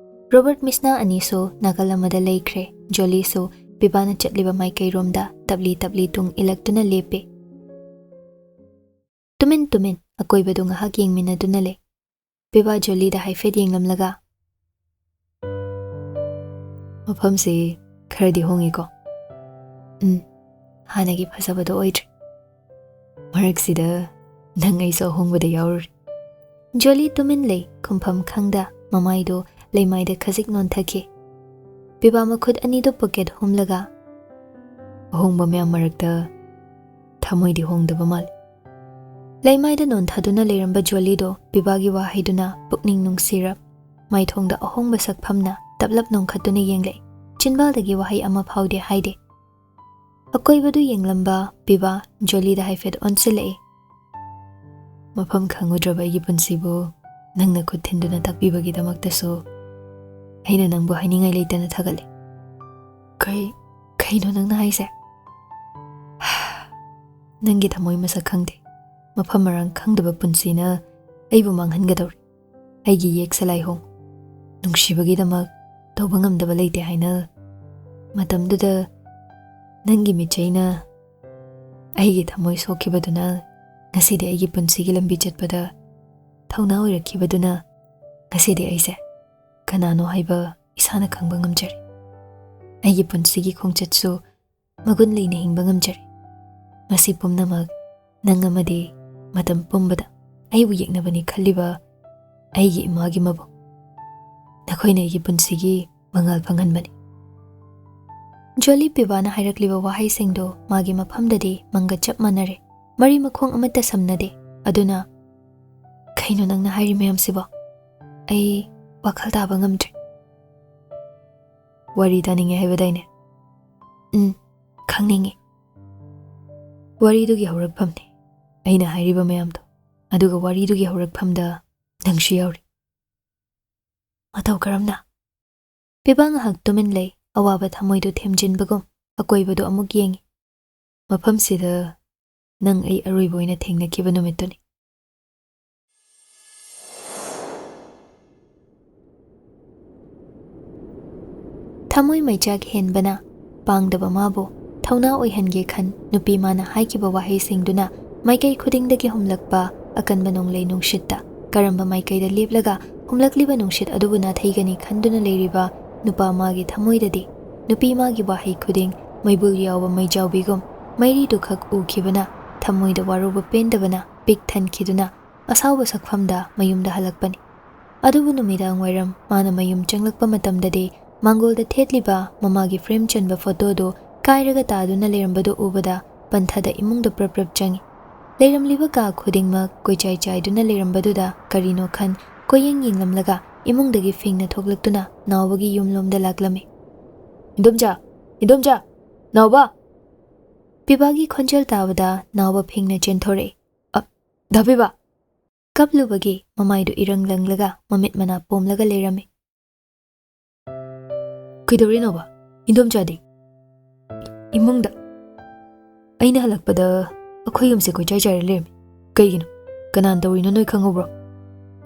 ꯔꯣꯕꯔꯠ ꯃꯤꯁꯅꯥ ꯑꯅꯤꯁꯨ ꯅꯥꯀꯜ ꯑꯃꯗ ꯂꯩꯈ꯭ꯔꯦ꯫ ꯖꯣꯂꯤꯁꯨ ꯄꯤꯕꯥꯅ ꯆꯠꯂꯤꯕ ꯃꯥꯏꯀꯩꯔꯣꯝꯗ ꯇꯞꯂꯤ ꯇꯞꯂꯤ ꯇꯨꯡ ꯏꯜꯂꯛꯇꯨꯅ ꯂꯦꯞꯄꯦ꯫ ꯇꯨꯃꯤꯟ ꯇꯨꯃꯤꯟ ꯑꯀꯣꯏꯕꯗꯨ ꯉꯥꯏꯍꯥꯛ ꯌꯦꯡꯃꯤꯟꯅꯗꯨꯅ ꯂꯩ꯫ ꯄꯤꯕꯥ ꯖꯣꯂꯤꯗ ꯍꯥꯏꯐꯦꯠ ꯌꯦꯡꯂꯝꯂꯒ, "ꯃꯐꯝꯁꯤ ꯈꯔꯗꯤ ꯍꯣꯡꯉꯤꯀꯣ?" "ꯎꯝ, ꯍꯥꯟꯅꯒꯤ ꯐꯖꯕꯗꯣ ꯑꯣꯏꯗ꯭ꯔꯦ꯫ ꯃꯔꯛꯁꯤꯗ ꯅꯪ ꯑꯩꯁꯨ ꯑꯍꯣꯡꯕꯗ ꯌꯥꯎꯔꯨꯔꯦ꯫" ꯖꯣꯂꯤ ꯇꯨꯃꯤꯟ ꯂꯩ, ꯈꯨꯝꯐꯝ ꯈꯪꯗ ꯃꯃꯥꯏꯗꯨ ꯂꯩꯃꯥꯏꯗ ꯈꯖꯤꯛ ꯅꯣꯟꯊꯈꯤ꯫ ꯄꯤꯕꯥ ꯃꯈꯨꯠ ꯑꯅꯤꯗꯨ ꯄꯣꯀꯦꯠ ꯍꯨꯝꯂꯒ, "ꯑꯍꯣꯡꯕ ꯃꯌꯥꯝ ꯃꯔꯛꯇ ꯊꯃꯣꯏꯗꯤ ꯍꯣꯡꯗꯕ ꯃꯥꯜꯂꯤ꯫ ꯂꯩꯃꯥꯏꯗ ꯅꯣꯟꯊꯗꯨꯅ ꯂꯩꯔꯝꯕ ꯖꯣꯂꯤꯗꯣ ꯄꯤꯕꯥꯒꯤ ꯋꯥꯍꯩꯗꯨꯅ ꯄꯨꯛꯅꯤꯡ ꯅꯨꯡꯁꯤꯔꯞ ꯃꯥꯏꯊꯣꯡꯗ ꯑꯍꯣꯡꯕ ꯁꯛꯐꯝꯅ ꯇꯞꯂꯞ ꯅꯣꯡꯈꯠꯇꯨꯅ ꯌꯦꯡꯂꯛꯏ꯫ ꯆꯤꯟꯕꯥꯜꯗꯒꯤ ꯋꯥꯍꯩ ꯑꯃ ꯐꯥꯎꯗꯦ ꯍꯥꯏꯗꯦ꯫ ꯑꯀꯣꯏꯕꯗꯨ ꯌꯦꯡꯂꯝꯕ ꯄꯤꯕꯥ ꯖꯣꯂꯤꯗ ꯍꯥꯏꯐꯦꯠ ꯑꯣꯟꯁꯤꯜꯂꯛꯏ꯫ "ꯃꯐꯝ ꯈꯪꯉꯨꯗ꯭ꯔꯕ ꯑꯩꯒꯤ ꯄꯨꯟꯁꯤꯕꯨ ꯅꯪꯅ ꯈꯨꯠ ꯊꯤꯟꯗꯨꯅ ꯇꯥꯛꯄꯤꯕꯒꯤꯗꯃꯛꯇꯁꯨ ꯑꯩꯅ ꯅꯪꯕꯨ ꯍꯥꯏꯅꯤꯡꯉꯥꯏ ꯂꯩꯇꯅ ꯊꯥꯒꯠꯂꯤ꯫" "ꯀꯩ, ꯀꯩꯅꯣ ꯅꯪꯅ ꯍꯥꯏꯁꯦ?" "ꯅꯪꯒꯤ ꯊꯃꯣꯏ ꯃꯁꯛ ꯈꯪꯗꯦ꯫ ꯃꯐꯝ ꯃꯔꯥꯡ ꯈꯪꯗꯕ ꯄꯨꯟꯁꯤꯅ ꯑꯩꯕꯨ ꯃꯥꯡꯍꯟꯒꯗꯧꯔꯤ꯫ ꯑꯩꯒꯤ ꯌꯦꯛꯁꯦ ꯂꯥꯏꯍꯣꯡ꯫ ꯅꯨꯡꯁꯤꯕꯒꯤꯗꯃꯛ ꯇꯧꯕ ꯉꯝꯗꯕ ꯂꯩꯇꯦ ꯍꯥꯏꯅ ꯃꯇꯝꯗꯨꯗ ꯅꯪꯒꯤ ꯃꯤꯠꯆꯩꯅ ꯑꯩꯒꯤ ꯊꯃꯣꯏ ꯁꯣꯛꯈꯤꯕꯗꯨꯅ ꯉꯁꯤꯗꯤ ꯑꯩꯒꯤ ꯄꯨꯟꯁꯤꯒꯤ ꯂꯝꯕꯤ ꯆꯠꯄꯗ ꯊꯧꯅꯥ ꯑꯣꯏꯔꯛꯈꯤꯕꯗꯨꯅ ꯉꯁꯤꯗꯤ ꯑꯩꯁꯦ ꯀꯅꯥꯅꯣ ꯍꯥꯏꯕ ꯏꯁꯥꯅ ꯈꯪꯕ ꯉꯝꯖꯔꯦ꯫ ꯑꯩꯒꯤ ꯄꯨꯟꯁꯤꯒꯤ ꯈꯣꯡꯆꯠꯁꯨ ꯃꯒꯨꯟ ꯂꯩꯅ ꯍꯤꯡꯕ ꯉꯝꯖꯔꯦ꯫ ꯃꯁꯤ ꯄꯨꯝꯅꯃꯛ ꯅꯪ ꯑꯃꯗꯤ ꯃꯇꯝ ꯄꯨꯝꯕꯗ ꯑꯩꯕꯨ ꯌꯦꯛꯅꯕꯅꯤ ꯈꯜꯂꯤꯕ ꯑꯩꯒꯤ ꯏꯃꯥꯒꯤ ꯃꯕꯨꯛ, ꯅꯈꯣꯏꯅ ꯑꯩꯒꯤ ꯄꯨꯟꯁꯤꯒꯤ ꯃꯉꯥꯜ ꯐꯪꯍꯟꯕꯅꯤ꯫" ꯖꯣꯂꯤ ꯄꯤꯕꯥꯅ ꯍꯥꯏꯔꯛꯂꯤꯕ ꯋꯥꯍꯩꯁꯤꯡꯗꯨ ꯃꯥꯒꯤ ꯃꯐꯝꯗꯗꯤ ꯃꯪꯒ ꯆꯞ ꯃꯥꯟꯅꯔꯦ꯫ ꯃꯔꯤ ꯃꯈꯣꯡ ꯑꯃꯠꯇ ꯁꯝꯅꯗꯦ꯫ ꯑꯗꯨꯅ, "ꯀꯩꯅꯣ ꯅꯪꯅ ꯍꯥꯏꯔꯤ ꯃꯌꯥꯝꯁꯤꯕꯣ? ꯑꯩ ꯋꯥꯈꯜ ꯇꯥꯕ ꯉꯝꯗ꯭ꯔꯦ꯫" "ꯋꯥꯔꯤ ꯇꯥꯅꯤꯡꯉꯦ ꯍꯥꯏꯕꯗꯥꯏꯅꯦ?" "ꯎꯝ, ꯈꯪꯅꯤꯡꯉꯤ꯫" "ꯋꯥꯔꯤꯗꯨꯒꯤ ꯍꯧꯔꯛꯐꯝꯅꯤ ꯑꯩꯅ ꯍꯥꯏꯔꯤꯕ ꯃꯌꯥꯝꯗꯣ, ꯑꯗꯨꯒ ꯋꯥꯔꯤꯗꯨꯒꯤ ꯍꯧꯔꯛꯐꯝꯗ ꯅꯪꯁꯨ ꯌꯥꯎꯔꯤ꯫" "ꯃꯇꯧ ꯀꯔꯝꯅ?" ꯄꯤꯕꯥ ꯉꯥꯏꯍꯥꯛ ꯇꯨꯃꯤꯟ ꯂꯩ, ꯑꯋꯥꯕ ꯊꯃꯣꯏꯗꯨ ꯊꯦꯝꯖꯤꯟꯕꯒꯨꯝ ꯑꯀꯣꯏꯕꯗꯨ ꯑꯃꯨꯛ ꯌꯦꯡꯏ꯫ "ꯃꯐꯝꯁꯤꯗ ꯅꯪ ꯑꯩ ꯑꯔꯣꯏꯕ ꯑꯣꯏꯅ ꯊꯦꯡꯅꯈꯤꯕ ꯅꯨꯃꯤꯠꯇꯨꯅꯤ꯫" ꯊꯃꯣꯏ ꯃꯩꯆꯥꯛ ꯍꯦꯟꯕꯅ ꯄꯥꯡꯗꯕ ꯃꯥꯕꯨ ꯊꯧꯅꯥ ꯑꯣꯏꯍꯟꯒꯦ ꯈꯟ ꯅꯨꯄꯤ ꯃꯥꯅ ꯍꯥꯏꯈꯤꯕ ꯋꯥꯍꯩꯁꯤꯡꯗꯨꯅ ꯃꯥꯏꯀꯩ ꯈꯨꯗꯤꯡꯗꯒꯤ ꯍꯨꯝꯂꯛꯄ ꯑꯀꯟꯕ ꯅꯣꯡꯂꯩ ꯅꯨꯡꯁꯤꯠꯇ ꯀꯔꯝꯕ ꯃꯥꯏꯀꯩꯗ ꯂꯦꯞꯂꯒ ꯍꯨꯝꯂꯛꯂꯤꯕ ꯅꯨꯡꯁꯤꯠ ꯑꯗꯨꯕꯨ ꯅꯥꯊꯩꯒꯅꯤ ꯈꯟꯗꯨꯅ ꯂꯩꯔꯤꯕ ꯅꯨꯄꯥ ꯃꯥꯒꯤ ꯊꯃꯣꯏꯗꯗꯤ ꯅꯨꯄꯤ ꯃꯥꯒꯤ ꯋꯥꯍꯩ ꯈꯨꯗꯤꯡ ꯃꯩꯕꯨꯜ ꯌꯥꯎꯕ ꯃꯩꯖꯥꯎꯕꯤꯒꯨꯝ ꯃꯩꯔꯤꯗꯨꯈꯛ ꯎꯈꯤꯕꯅ ꯊꯃꯣꯏꯗ ꯋꯥꯔꯧꯕ ꯄꯦꯟꯗꯕꯅ ꯄꯤꯛ ꯊꯟꯈꯤꯗꯨꯅ ꯑꯁꯥꯎꯕ ꯁꯛꯐꯝꯗ ꯃꯌꯨꯝꯗ ꯍꯜꯂꯛꯄꯅꯤ꯫ ꯑꯗꯨꯕꯨ ꯅꯨꯃꯤꯗꯥꯡ ꯋꯥꯏꯔꯝ ꯃꯥꯅ ꯃꯌꯨꯝ ꯆꯪꯂꯛꯄ ꯃꯇꯝꯗꯗꯤ ꯃꯥꯡꯒꯣꯜꯗ ꯊꯦꯠꯂꯤꯕ ꯃꯃꯥꯒꯤ ꯐ꯭ꯔꯦꯝ ꯆꯟꯕ ꯐꯣꯇꯣꯗꯨ ꯀꯥꯏꯔꯒ ꯇꯥꯗꯨꯅ ꯂꯩꯔꯝꯕꯗꯨ ꯎꯕꯗ ꯄꯟꯊꯗ ꯏꯃꯨꯡꯗ ꯄ꯭ꯔꯞ ꯄ꯭ꯔꯞ ꯆꯪꯏ꯫ ꯂꯩꯔꯝꯂꯤꯕ ꯀꯥ ꯈꯨꯗꯤꯡꯃꯛ ꯀꯣꯏꯆꯥꯏ ꯆꯥꯏꯗꯨꯅ ꯂꯩꯔꯝꯕꯗꯨꯗ ꯀꯔꯤꯅꯣ ꯈꯟ ꯀꯣꯏꯌꯦꯡ ꯌꯦꯡꯂꯝꯂꯒ ꯏꯃꯨꯡꯗꯒꯤ ꯐꯤꯡꯅ ꯊꯣꯛꯂꯛꯇꯨꯅ ꯅꯥꯎꯕꯒꯤ ꯌꯨꯝꯂꯣꯝꯗ ꯂꯥꯛꯂꯝꯃꯤ꯫ "ꯏꯟꯗꯣꯝꯆꯥ! ꯏꯟꯗꯣꯝꯆꯥ! ꯅꯥꯎꯕ!" ꯄꯤꯕꯥꯒꯤ ꯈꯣꯟꯖꯦꯜ ꯇꯥꯕꯗ ꯅꯥꯎꯕ ꯐꯤꯡꯅ ꯆꯦꯟꯊꯣꯔꯛꯏ꯫ "ꯑ, ꯗꯥ ꯄꯤꯕꯥ!" ꯀꯞꯂꯨꯕꯒꯤ ꯃꯃꯥꯏꯗꯨ ꯏꯔꯪ ꯂꯪꯂꯒ ꯃꯃꯤꯠ ꯃꯅꯥ ꯄꯣꯝꯂꯒ ꯂꯩꯔꯝꯃꯤ꯫ "ꯀꯩꯗꯧꯔꯤꯅꯣꯕ? ꯏꯟꯗꯣꯝꯆꯥꯗꯤ?" "ꯏꯃꯨꯡꯗ꯫ ꯑꯩꯅ ꯍꯜꯂꯛꯄꯗ ꯑꯩꯈꯣꯏ ꯌꯨꯝꯁꯦ ꯀꯣꯏꯆꯥꯏ ꯆꯥꯏꯔ ꯂꯩꯔꯝꯃꯤ꯫ ꯀꯩꯒꯤꯅꯣ? ꯀꯅꯥꯅ ꯇꯧꯔꯤꯅꯣ ꯅꯣꯏ ꯈꯪꯍꯧꯕ꯭ꯔꯣ?"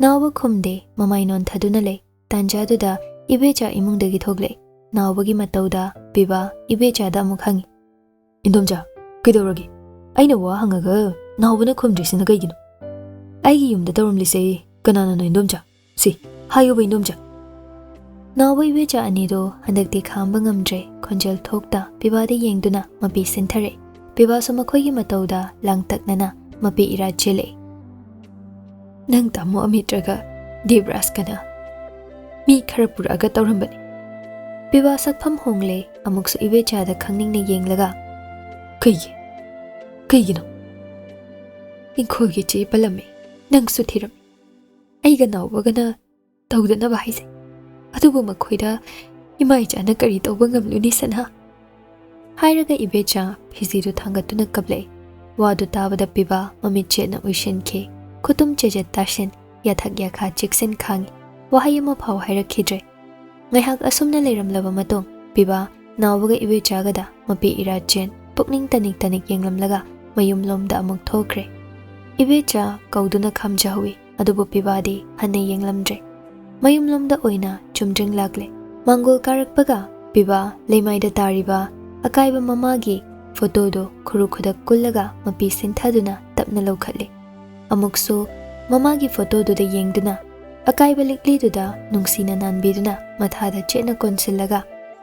ꯅꯥꯎꯕ ꯈꯨꯝꯗꯦ, ꯃꯃꯥꯏ ꯅꯣꯟꯊꯗꯨꯅ ꯂꯩ꯫ ꯇꯥꯟꯖꯥꯗꯨꯗ ꯏꯕꯦꯆꯥ ꯏꯃꯨꯡꯗꯒꯤ ꯊꯣꯛꯂꯛꯏ꯫ ꯅꯥꯎꯕꯒꯤ ꯃꯇꯧꯗ ꯄꯤꯕꯥ ꯏꯕꯦꯆꯥꯗ ꯑꯃꯨꯛ ꯍꯪꯉꯤ꯫ "ꯏꯟꯗꯣꯝꯆꯥ, ꯀꯩꯗꯧꯔꯒꯦ? ꯑꯩꯅ ꯋꯥ ꯍꯪꯉꯒ ꯅꯥꯎꯕꯅ ꯈꯨꯝꯗ꯭ꯔꯤꯁꯤꯅ ꯀꯩꯒꯤꯅꯣ? ꯑꯩꯒꯤ ꯌꯨꯝꯗ ꯇꯧꯔꯝꯂꯤꯁꯦ ꯀꯅꯥꯅꯅꯣ ꯏꯟꯗꯣꯝꯆꯥ? ꯁꯤ, ꯍꯥꯏꯌꯨꯕ ꯏꯟꯗꯣꯝꯆꯥ!" ꯅꯥꯎꯕ ꯏꯕꯦꯆꯥ ꯑꯅꯤꯗꯣ ꯍꯟꯗꯛꯇꯤ ꯈꯥꯝꯕ ꯉꯝꯗ꯭ꯔꯦ, ꯈꯣꯟꯖꯦꯜ ꯊꯣꯛꯇ ꯄꯤꯕꯥꯗ ꯌꯦꯡꯗꯨꯅ ꯃꯄꯤ ꯁꯤꯟꯊꯔꯛꯏ꯫ ꯄꯤꯕꯥꯁꯨ ꯃꯈꯣꯏꯒꯤ ꯃꯇꯧꯗ ꯂꯥꯡꯇꯛꯅꯅ ꯃꯄꯤ ꯏꯔꯥ ꯆꯦꯜꯂꯛꯏ꯫ "ꯅꯪ ꯇꯥꯃꯣ ꯑꯃꯤꯠꯔꯒ ꯗꯦꯕꯔꯥꯖꯀꯅ ꯃꯤ ꯈꯔ ꯄꯨꯔꯛꯑꯒ ꯇꯧꯔꯝꯕꯅꯤ꯫" ꯄꯤꯕꯥ ꯁꯛꯐꯝ ꯍꯣꯡꯂꯦ, ꯑꯃꯨꯛꯁꯨ ꯏꯕꯦꯆꯥꯗ ꯈꯪꯅꯤꯡꯅ ꯌꯦꯡꯂꯒ, "ꯀꯩꯒꯤ? ꯀꯩꯒꯤꯅꯣ?" "ꯏꯪꯈꯣꯜꯒꯤ ꯆꯦ ꯄꯜꯂꯝꯃꯦ, ꯅꯪꯁꯨ ꯊꯤꯔꯝꯃꯤ꯫ ꯑꯩꯒ ꯅꯥꯎꯕꯒꯅ ꯇꯧꯗꯅꯕ ꯍꯥꯏꯖꯩ꯫ ꯑꯗꯨꯕꯨ ꯃꯈꯣꯏꯗ ꯏꯃꯥ ꯏꯆꯥꯅ ꯀꯔꯤ ꯇꯧꯕ ꯉꯝꯂꯨꯅꯤ, ꯁꯅꯥ?" ꯍꯥꯏꯔꯒ ꯏꯕꯦꯆꯥ ꯐꯤꯖꯤꯗꯨ ꯊꯥꯡꯒꯠꯇꯨꯅ ꯀꯞꯂꯛꯏ꯫ ꯋꯥꯗꯨ ꯇꯥꯕꯗ ꯄꯤꯕꯥ ꯃꯃꯤꯠ ꯆꯦꯠꯅ ꯎꯏꯁꯤꯟꯈꯤ꯫ ꯈꯨꯇꯨꯝ ꯆꯦꯖꯦꯠ ꯇꯥꯁꯤꯟ, ꯌꯥꯊꯛ ꯌꯥꯈꯥ ꯆꯦꯛꯁꯤꯟ ꯈꯥꯡꯉꯤ꯫ ꯋꯥꯍꯩ ꯑꯃ ꯐꯥꯎ ꯍꯥꯏꯔꯛꯈꯤꯗ꯭ꯔꯦ꯫ ꯉꯥꯏꯍꯥꯛ ꯑꯁꯨꯝꯅ ꯂꯩꯔꯝꯂꯕ ꯃꯇꯨꯡ, ꯄꯤꯕꯥ ꯅꯥꯎꯕꯒ ꯏꯕꯦꯆꯥꯒꯗ ꯃꯄꯤ ꯏꯔꯥ ꯆꯦꯟ, ꯄꯨꯛꯅꯤꯡ ꯇꯅꯤꯛ ꯇꯅꯤꯛ ꯌꯦꯡꯂꯝꯂꯒ ꯃꯌꯨꯝꯂꯣꯝꯗ ꯑꯃꯨꯛ ꯊꯣꯛꯈ꯭ꯔꯦ꯫ ꯏꯕꯦꯆꯥ ꯀꯧꯗꯨꯅ ꯈꯥꯝꯖꯍꯧꯏ, ꯑꯗꯨꯕꯨ ꯄꯤꯕꯥꯗꯤ ꯍꯟꯅ ꯌꯦꯡꯂꯝꯗ꯭ꯔꯦ꯫ ꯃꯌꯨꯝꯂꯣꯝꯗ ꯑꯣꯏꯅ ꯆꯨꯝꯗ꯭ꯔꯤꯡ ꯂꯥꯛꯂꯦ꯫ ꯃꯥꯡꯒꯣꯜ ꯀꯥꯔꯛꯄꯒ ꯄꯤꯕꯥ ꯂꯩꯃꯥꯏꯗ ꯇꯥꯔꯤꯕ ꯑꯀꯥꯏꯕ ꯃꯃꯥꯒꯤ ꯐꯣꯇꯣꯗꯨ ꯈꯨꯔꯨ ꯈꯨꯗꯛ ꯀꯨꯜꯂꯒ ꯃꯄꯤ ꯁꯤꯟꯊꯗꯨꯅ ꯇꯞꯅ ꯂꯧꯈꯠꯂꯤ꯫ ꯑꯃꯨꯛꯁꯨ ꯃꯃꯥꯒꯤ ꯐꯣꯇꯣꯗꯨꯗ ꯌꯦꯡꯗꯨꯅ, ꯑꯀꯥꯏꯕ ꯂꯤꯛꯂꯤꯗꯨꯗ ꯅꯨꯡꯁꯤꯅ ꯅꯥꯟꯕꯤꯗꯨꯅ ꯃꯊꯥꯗ ꯆꯦꯠꯅ ꯀꯣꯟꯁꯤꯜꯂꯒ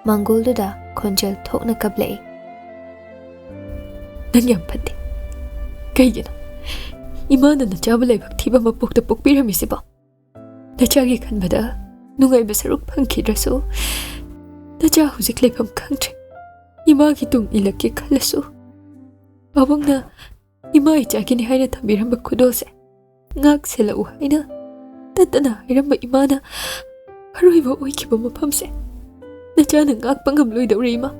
ꯃꯥꯡꯒꯣꯜꯗꯨꯗ ꯈꯣꯟꯖꯦꯜ ꯊꯣꯛꯅ ꯀꯞꯂꯛꯏ꯫ "ꯅꯪ ꯌꯥꯝ ꯐꯠꯇꯦ꯫ ꯀꯩꯒꯤꯅꯣ ꯏꯃꯥꯅ ꯅꯆꯥꯕꯨ ꯂꯥꯏꯕꯛ ꯊꯤꯕ ꯃꯄꯣꯛꯇ ꯄꯣꯛꯄꯤꯔꯝꯃꯤꯁꯤꯕꯣ? ꯅꯆꯥꯒꯤ ꯈꯟꯕꯗ ꯅꯨꯡꯉꯥꯏꯕ ꯁꯔꯨꯛ ꯐꯪꯈꯤꯗ꯭ꯔꯁꯨ, ꯅꯆꯥ ꯍꯧꯖꯤꯛ ꯂꯩꯐꯝ ꯈꯪꯗ꯭ꯔꯦ꯫ ꯏꯃꯥꯒꯤ ꯇꯨꯡ ꯏꯜꯂꯛꯀꯦ ꯈꯜꯂꯁꯨ, ꯄꯥꯕꯨꯡꯅ ꯏꯃꯥ ꯏꯆꯥꯒꯤꯅꯤ ꯍꯥꯏꯅ ꯊꯝꯕꯤꯔꯝꯕ ꯈꯨꯗꯣꯜꯁꯦ ꯉꯥꯛ ꯁꯦꯜꯂꯛꯎ ꯍꯥꯏꯅ ꯇꯠꯇꯅ ꯍꯥꯏꯔꯝꯕ ꯏꯃꯥꯅ ꯑꯔꯣꯏꯕ ꯑꯣꯏꯈꯤꯕ ꯃꯐꯝꯁꯦ ꯅꯆꯥꯅ ꯉꯥꯛꯄ ꯉꯝꯂꯣꯏꯗꯧꯔꯦ, ꯏꯃꯥ꯫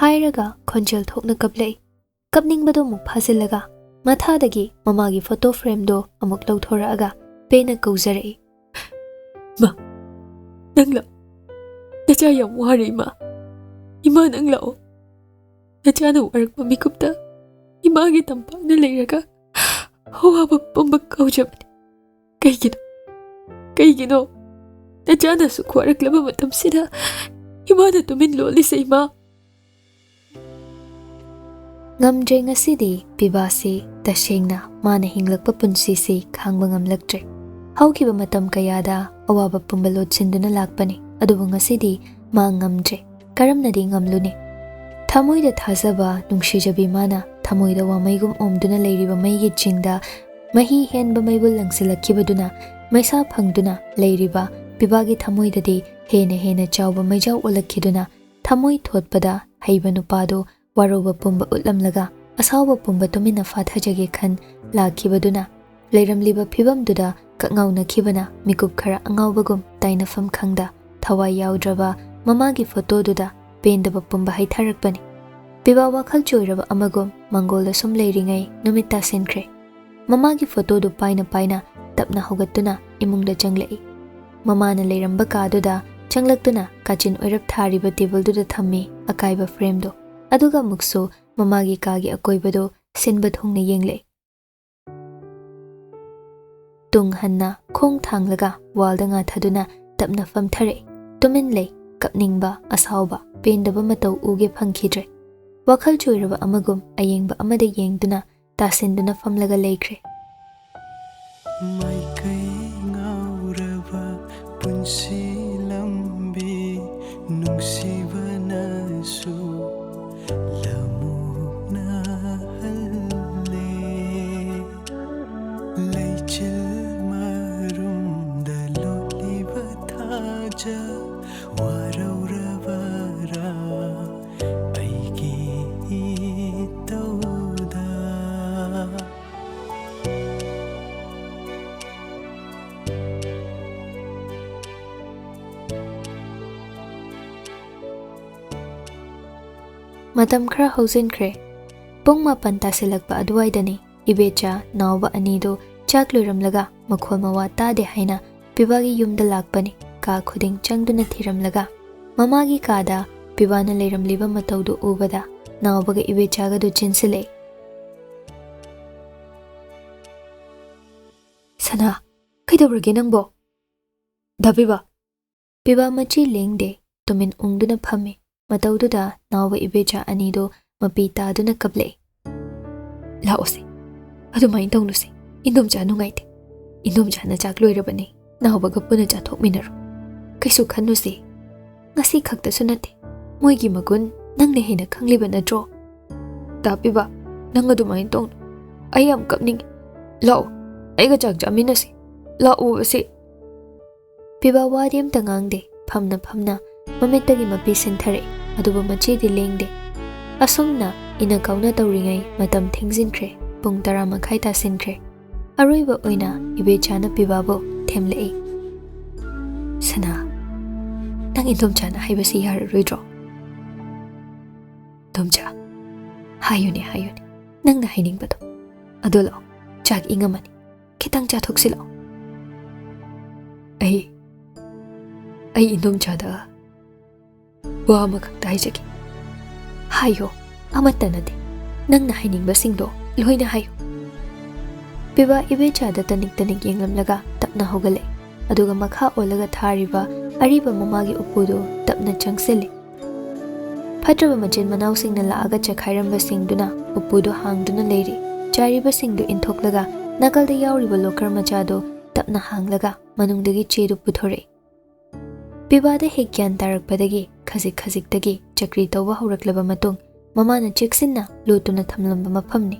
ꯍꯥꯏꯔꯒ ꯈꯣꯟꯖꯦꯜ ꯊꯣꯛꯅ ꯀꯞꯂꯛꯏ꯫ ꯀꯞꯅꯤꯡꯕꯗꯣ ꯑꯃꯨꯛ ꯐꯥꯖꯤꯜꯂꯒ ꯃꯊꯥꯗꯒꯤ ꯃꯃꯥꯒꯤ ꯐꯣꯇꯣ ꯐ꯭ꯔꯦꯝꯗꯣ ꯑꯃꯨꯛ ꯂꯧꯊꯣꯔꯛꯑꯒ ꯄꯦꯟꯅ ꯀꯧꯖꯔꯛꯏ꯫ "ꯃꯥ, ꯅꯪ ꯂꯥꯛꯑꯣ꯫ ꯅꯆꯥ ꯌꯥꯝ ꯋꯥꯔꯦ, ꯏꯃꯥ꯫ ꯏꯃꯥ, ꯅꯪ ꯂꯥꯛꯑꯣ꯫ ꯅꯆꯥꯅ ꯋꯥꯔꯛꯄ ꯃꯤꯀꯨꯞꯇ ꯏꯃꯥꯒꯤ ꯇꯝꯄꯥꯛꯅ ꯂꯩꯔꯒ ꯑꯋꯥꯕ ꯄꯨꯝꯕ ꯀꯥꯎꯖꯕꯅꯤ꯫ ꯀꯩꯒꯤꯅꯣ? ꯀꯩꯒꯤꯅꯣ? ꯅꯆꯥꯅ ꯑꯁꯨꯛ ꯋꯥꯔꯛꯂꯕ ꯃꯇꯝꯁꯤꯗ ꯏꯃꯥꯅ ꯇꯨꯃꯤꯟ ꯂꯣꯜꯂꯤꯁꯦ, ꯏꯃꯥ?" ꯉꯝꯗ꯭ꯔꯦ ꯉꯁꯤꯗꯤ ꯄꯤꯕꯥꯁꯤ꯫ ꯇꯁꯦꯡꯅ ꯃꯥꯅ ꯍꯤꯡꯂꯛꯄ ꯄꯨꯟꯁꯤꯁꯤ ꯈꯥꯡꯕ ꯉꯝꯂꯛꯇ꯭ꯔꯦ꯫ ꯍꯧꯈꯤꯕ ꯃꯇꯝ ꯀꯌꯥꯗ ꯑꯋꯥꯕ ꯄꯨꯝꯕ ꯂꯣꯠꯁꯤꯟꯗꯨꯅ ꯂꯥꯛꯄꯅꯤ, ꯑꯗꯨꯕꯨ ꯉꯁꯤꯗꯤ ꯃꯥ ꯉꯝꯗ꯭ꯔꯦ꯫ ꯀꯔꯝꯅꯗꯤ ꯉꯝꯂꯨꯅꯤ? ꯊꯃꯣꯏꯗ ꯊꯥꯖꯕ, ꯅꯨꯡꯁꯤꯖꯕꯤ ꯃꯥꯅ ꯊꯃꯣꯏꯗ ꯋꯥꯃꯩꯒꯨꯝ ꯑꯣꯝꯗꯨꯅ ꯂꯩꯔꯤꯕ ꯃꯩꯒꯤ ꯆꯤꯡꯗ ꯃꯍꯤ ꯍꯦꯟꯕ ꯃꯩꯕꯨꯜ ꯂꯪꯁꯤꯜꯂꯛꯈꯤꯕꯗꯨꯅ ꯃꯩꯁꯥ ꯐꯪꯗꯨꯅ ꯂꯩꯔꯤꯕ ꯄꯤꯕꯥꯒꯤ ꯊꯃꯣꯏꯗꯗꯤ ꯍꯦꯟꯅ ꯍꯦꯟꯅ ꯆꯥꯎꯕ ꯃꯩꯖꯥꯎ ꯑꯣꯜꯂꯛꯈꯤꯗꯨꯅ ꯊꯃꯣꯏ ꯊꯣꯠꯄꯗ ꯍꯩꯕ ꯅꯨꯄꯥꯗꯨ ꯋꯥꯔꯧꯕ ꯄꯨꯝꯕ ꯎꯠꯂꯝꯂꯒ ꯑꯁꯥꯎꯕ ꯄꯨꯝꯕ ꯇꯨꯃꯤꯟꯅ ꯐꯥꯊꯖꯒꯦ ꯈꯟ ꯂꯥꯛꯈꯤꯕꯗꯨꯅ ꯂꯩꯔꯝꯂꯤꯕ ꯐꯤꯚꯝꯗꯨꯗ ꯀꯛꯉꯥꯎꯅꯈꯤꯕꯅ ꯃꯤꯀꯨꯞ ꯈꯔ ꯑꯉꯥꯎꯕꯒꯨꯝ ꯇꯥꯏꯅꯐꯝ ꯈꯪꯗ ꯊꯋꯥꯏ ꯌꯥꯎꯗ꯭ꯔꯕ ꯃꯃꯥꯒꯤ ꯐꯣꯇꯣꯗꯨꯗ ꯄꯦꯟꯗꯕ ꯄꯨꯝꯕ ꯍꯩꯊꯔꯛꯄꯅꯤ꯫ ꯄꯤꯕꯥ ꯋꯥꯈꯜ ꯆꯣꯏꯔꯕ ꯑꯃꯒꯨꯝ ꯃꯪꯒꯣꯜꯗ ꯁꯨꯝ ꯂꯩꯔꯤꯉꯩ ꯅꯨꯃꯤꯠ ꯇꯥꯁꯤꯟꯈ꯭ꯔꯦ꯫ ꯃꯃꯥꯒꯤ ꯐꯣꯇꯣꯗꯨ ꯄꯥꯏꯅ ꯄꯥꯏꯅ ꯇꯞꯅ ꯍꯧꯒꯠꯇꯨꯅ ꯏꯃꯨꯡꯗ ꯆꯪꯂꯛꯏ꯫ ꯃꯃꯥꯅ ꯂꯩꯔꯝꯕ ꯀꯥꯗꯨꯗ ꯆꯪꯂꯛꯇꯨꯅ ꯀꯥꯆꯤꯟ ꯑꯣꯏꯔꯞ ꯊꯥꯔꯤꯕ ꯇꯦꯕꯜꯗꯨꯗ ꯊꯝꯃꯤ ꯑꯀꯥꯏꯕ ꯐ꯭ꯔꯦꯝꯗꯣ꯫ ꯑꯗꯨꯒ ꯑꯃꯨꯛꯁꯨ ꯃꯃꯥꯒꯤ ꯀꯥꯒꯤ ꯑꯀꯣꯏꯕꯗꯨ ꯁꯤꯟꯕ ꯊꯨꯡꯅ ꯌꯦꯡꯂꯛꯏ꯫ ꯇꯨꯡ ꯍꯟꯅ ꯈꯣꯡ ꯊꯥꯡꯂꯒ ꯋꯥꯜꯗ ꯉꯥꯊꯗꯨꯅ ꯇꯞꯅ ꯐꯝꯊꯔꯛꯏ꯫ ꯇꯨꯃꯤꯟ ꯂꯩ꯫ ꯀꯞꯅꯤꯡꯕ, ꯑꯁꯥꯎꯕ, ꯄꯦꯟꯗꯕ ꯃꯇꯧ ꯎꯒꯦ ꯐꯪꯈꯤꯗ꯭ꯔꯦ꯫ ꯋꯥꯈꯜ ꯆꯣꯏꯔꯕ ꯑꯃꯒꯨꯝ ꯑꯌꯦꯡꯕ ꯑꯃꯗ ꯌꯦꯡꯗꯨꯅ ꯇꯥꯁꯤꯟꯗꯨꯅ ꯐꯝꯂꯒ ꯂꯩꯈ꯭ꯔꯦ꯫ ꯃꯥꯏꯀꯩ ꯉꯥꯎꯔꯕ ꯄꯨꯟꯁꯤ ꯂꯝꯕꯤ ꯅꯨꯡꯁꯤꯕꯅꯁꯨ ꯂꯃꯨꯛꯅꯍꯜꯂꯦ꯫ ꯂꯩꯆꯤꯜ ꯃꯔꯨꯝꯗ ꯂꯣꯠꯂꯤꯕ ꯊꯥꯖ ꯋꯥꯔꯧꯔꯕꯔꯥ ꯑꯩꯒꯤ ꯏꯇꯧ ꯃꯇꯝ ꯈꯔ ꯍꯧꯖꯤꯟꯈ꯭ꯔꯦ꯫ ꯄꯨꯡ ꯃꯥꯄꯟ ꯇꯥꯁꯤꯜꯂꯛꯄ ꯑꯗꯨꯋꯥꯏꯗꯅꯤ ꯏꯕꯦꯆꯥ ꯅꯥꯎꯕ ꯑꯅꯤꯗꯨ ꯆꯥꯛ ꯂꯣꯏꯔꯝꯂꯒ ꯃꯈꯣꯜ ꯃꯋꯥ ꯇꯥꯗꯦ ꯍꯥꯏꯅ ꯄꯤꯕꯥꯒꯤ ꯌꯨꯝꯗ ꯂꯥꯛꯄꯅꯤ꯫ ꯀꯥ ꯈꯨꯗꯤꯡ ꯆꯪꯗꯨꯅ ꯊꯤꯔꯝꯂꯒ ꯃꯃꯥꯒꯤ ꯀꯥꯗ ꯄꯤꯕꯥꯅ ꯂꯩꯔꯝꯂꯤꯕ ꯃꯇꯧꯗꯨ ꯎꯕꯗ ꯅꯥꯎꯕꯒ ꯏꯕꯦꯆꯥꯒꯗꯨ ꯆꯦꯟꯁꯤꯜꯂꯛꯏ꯫ "ꯁꯅꯥ, ꯀꯩꯗꯧꯔꯒꯦ ꯅꯪꯕꯣ?" "ꯗꯥ ꯄꯤꯕꯥ!" ꯄꯤꯕꯥ ꯃꯆꯤ ꯂꯦꯡꯗꯦ, ꯇꯨꯃꯤꯟ ꯎꯪꯗꯨꯅ ꯐꯝꯃꯤ꯫ ꯃꯇꯧꯗꯨꯗ ꯅꯥꯎꯕ ꯏꯕꯦꯆꯥ ꯑꯅꯤꯗꯨ ꯃꯄꯤ ꯇꯥꯗꯨꯅ ꯀꯞꯂꯛꯏ꯫ "ꯂꯥꯛꯑꯣꯁꯦ, ꯑꯗꯨꯃꯥꯏꯅ ꯇꯧꯅꯨꯁꯦ꯫ ꯏꯟꯗꯣꯝꯆꯥ ꯅꯨꯡꯉꯥꯏꯇꯦ꯫ ꯏꯟꯗꯣꯝꯆꯥꯅ ꯆꯥꯛ ꯂꯣꯏꯔꯕꯅꯤ, ꯅꯥꯎꯕꯒ ꯄꯨꯟꯅ ꯆꯥꯊꯣꯛꯃꯤꯟꯅꯔꯣ꯫ ꯀꯩꯁꯨ ꯈꯟꯅꯨꯁꯦ꯫ ꯉꯁꯤ ꯈꯛꯇꯁꯨ ꯅꯠꯇꯦ, ꯃꯣꯏꯒꯤ ꯃꯒꯨꯟ ꯅꯪꯅ ꯍꯦꯟꯅ ꯈꯪꯂꯤꯕ ꯅꯠꯇ꯭ꯔꯣ?" "ꯗꯥ ꯄꯤꯕꯥ, ꯅꯪ ꯑꯗꯨꯃꯥꯏꯅ ꯇꯧꯅꯨ꯫ ꯑꯩ ꯌꯥꯝ ꯀꯞꯅꯤꯡꯉꯤ꯫ ꯂꯥꯛꯑꯣ, ꯑꯩꯒ ꯆꯥꯛ ꯆꯥꯃꯤꯟꯅꯁꯤ꯫ ꯂꯥꯛꯑꯣꯕꯁꯦ!" ꯄꯤꯕꯥ ꯋꯥꯗꯤ ꯑꯝꯇ ꯉꯥꯡꯗꯦ꯫ ꯐꯝꯅ ꯐꯝꯅ ꯃꯃꯤꯠꯇꯒꯤ ꯃꯄꯤ ꯁꯤꯟꯊꯔꯛꯏ, ꯑꯗꯨꯕꯨ ꯃꯆꯤꯗꯤ ꯂꯦꯡꯗꯦ꯫ ꯑꯁꯨꯝꯅ ꯏꯟꯅ ꯀꯥꯎꯅ ꯇꯧꯔꯤꯉꯩ ꯃꯇꯝ ꯊꯦꯡꯖꯤꯟꯈ꯭ꯔꯦ꯫ ꯄꯨꯡ ꯇꯔꯥ ꯃꯈꯥꯏ ꯇꯥꯁꯤꯟꯈ꯭ꯔꯦ꯫ ꯑꯔꯣꯏꯕ ꯑꯣꯏꯅ ꯏꯕꯦꯆꯥꯅ ꯄꯤꯕꯥꯕꯨ ꯊꯦꯝꯂꯛꯏ꯫ "ꯁꯅꯥ, ꯅꯪ ꯏꯟꯗꯣꯝꯆꯥꯅ ꯍꯥꯏꯕꯁꯤ ꯌꯥꯔꯔꯣꯏꯗ꯭ꯔꯣ?" "ꯏꯟꯗꯣꯝꯆꯥ, ꯍꯥꯏꯌꯨꯅꯦ, ꯍꯥꯏꯌꯨꯅꯦ, ꯅꯪꯅ ꯍꯥꯏꯅꯤꯡꯕꯗꯣ꯫ ꯑꯗꯣ ꯂꯥꯛꯑꯣ, ꯆꯥꯛ ꯏꯪꯉꯝꯃꯅꯤ, ꯈꯤꯇꯪ ꯆꯥꯊꯣꯛꯁꯤ ꯂꯥꯛꯑꯣ꯫" "ꯑꯩ, ꯑꯩ ꯏꯟꯗꯣꯝꯆꯥꯗ ꯋꯥ ꯑꯃꯈꯛꯇ ꯍꯥꯏꯖꯒꯦ꯫" "ꯍꯥꯏꯌꯣ, ꯑꯃꯠꯇ ꯅꯠꯇꯦ, ꯅꯪꯅ ꯍꯥꯏꯅꯤꯡꯕꯁꯤꯡꯗꯣ ꯂꯣꯏꯅ ꯍꯥꯏꯌꯣ꯫" ꯄꯤꯕꯥ ꯏꯕꯦꯆꯥꯗ ꯇꯅꯤꯛ ꯇꯅꯤꯛ ꯌꯦꯡꯂꯝꯂꯒ ꯇꯞꯅ ꯍꯧꯒꯠꯂꯛꯏ, ꯑꯗꯨꯒ ꯃꯈꯥ ꯑꯣꯜꯂꯒ ꯊꯥꯔꯤꯕ ꯑꯔꯤꯕ ꯃꯃꯥꯒꯤ ꯎꯄꯨꯗꯨ ꯇꯞꯅ ꯆꯪꯁꯤꯜꯂꯤ꯫ ꯐꯠꯇ꯭ꯔꯕ ꯃꯆꯤꯟ ꯃꯅꯥꯎꯁꯤꯡꯅ ꯂꯥꯛꯑꯒ ꯆꯈꯥꯏꯔꯝꯕꯁꯤꯡꯗꯨꯅ ꯎꯄꯨꯗꯨ ꯍꯥꯡꯗꯨꯅ ꯂꯩꯔꯤ꯫ ꯆꯥꯏꯔꯤꯕꯁꯤꯡꯗꯨ ꯏꯟꯊꯣꯛꯂꯒ ꯅꯥꯀꯜꯗ ꯌꯥꯎꯔꯤꯕ ꯂꯣꯀꯔ ꯃꯆꯥꯗꯨ ꯇꯞꯅ ꯍꯥꯡꯂꯒ ꯃꯅꯨꯡꯗꯒꯤ ꯆꯦꯗꯨ ꯄꯨꯊꯣꯔꯛꯏ꯫ ꯄꯤꯕꯥꯗ ꯍꯦꯛ ꯒ꯭ꯌꯥꯟ ꯇꯥꯔꯛꯄꯗꯒꯤ ꯈꯖꯤꯛ ꯈꯖꯤꯛꯇꯒꯤ ꯆꯀ꯭ꯔꯤ ꯇꯧꯕ ꯍꯧꯔꯛꯂꯕ ꯃꯇꯨꯡ, ꯃꯃꯥꯅ ꯆꯦꯛꯁꯤꯟꯅ ꯂꯣꯠꯇꯨꯅ ꯊꯝꯂꯝꯕ ꯃꯐꯝꯅꯤ꯫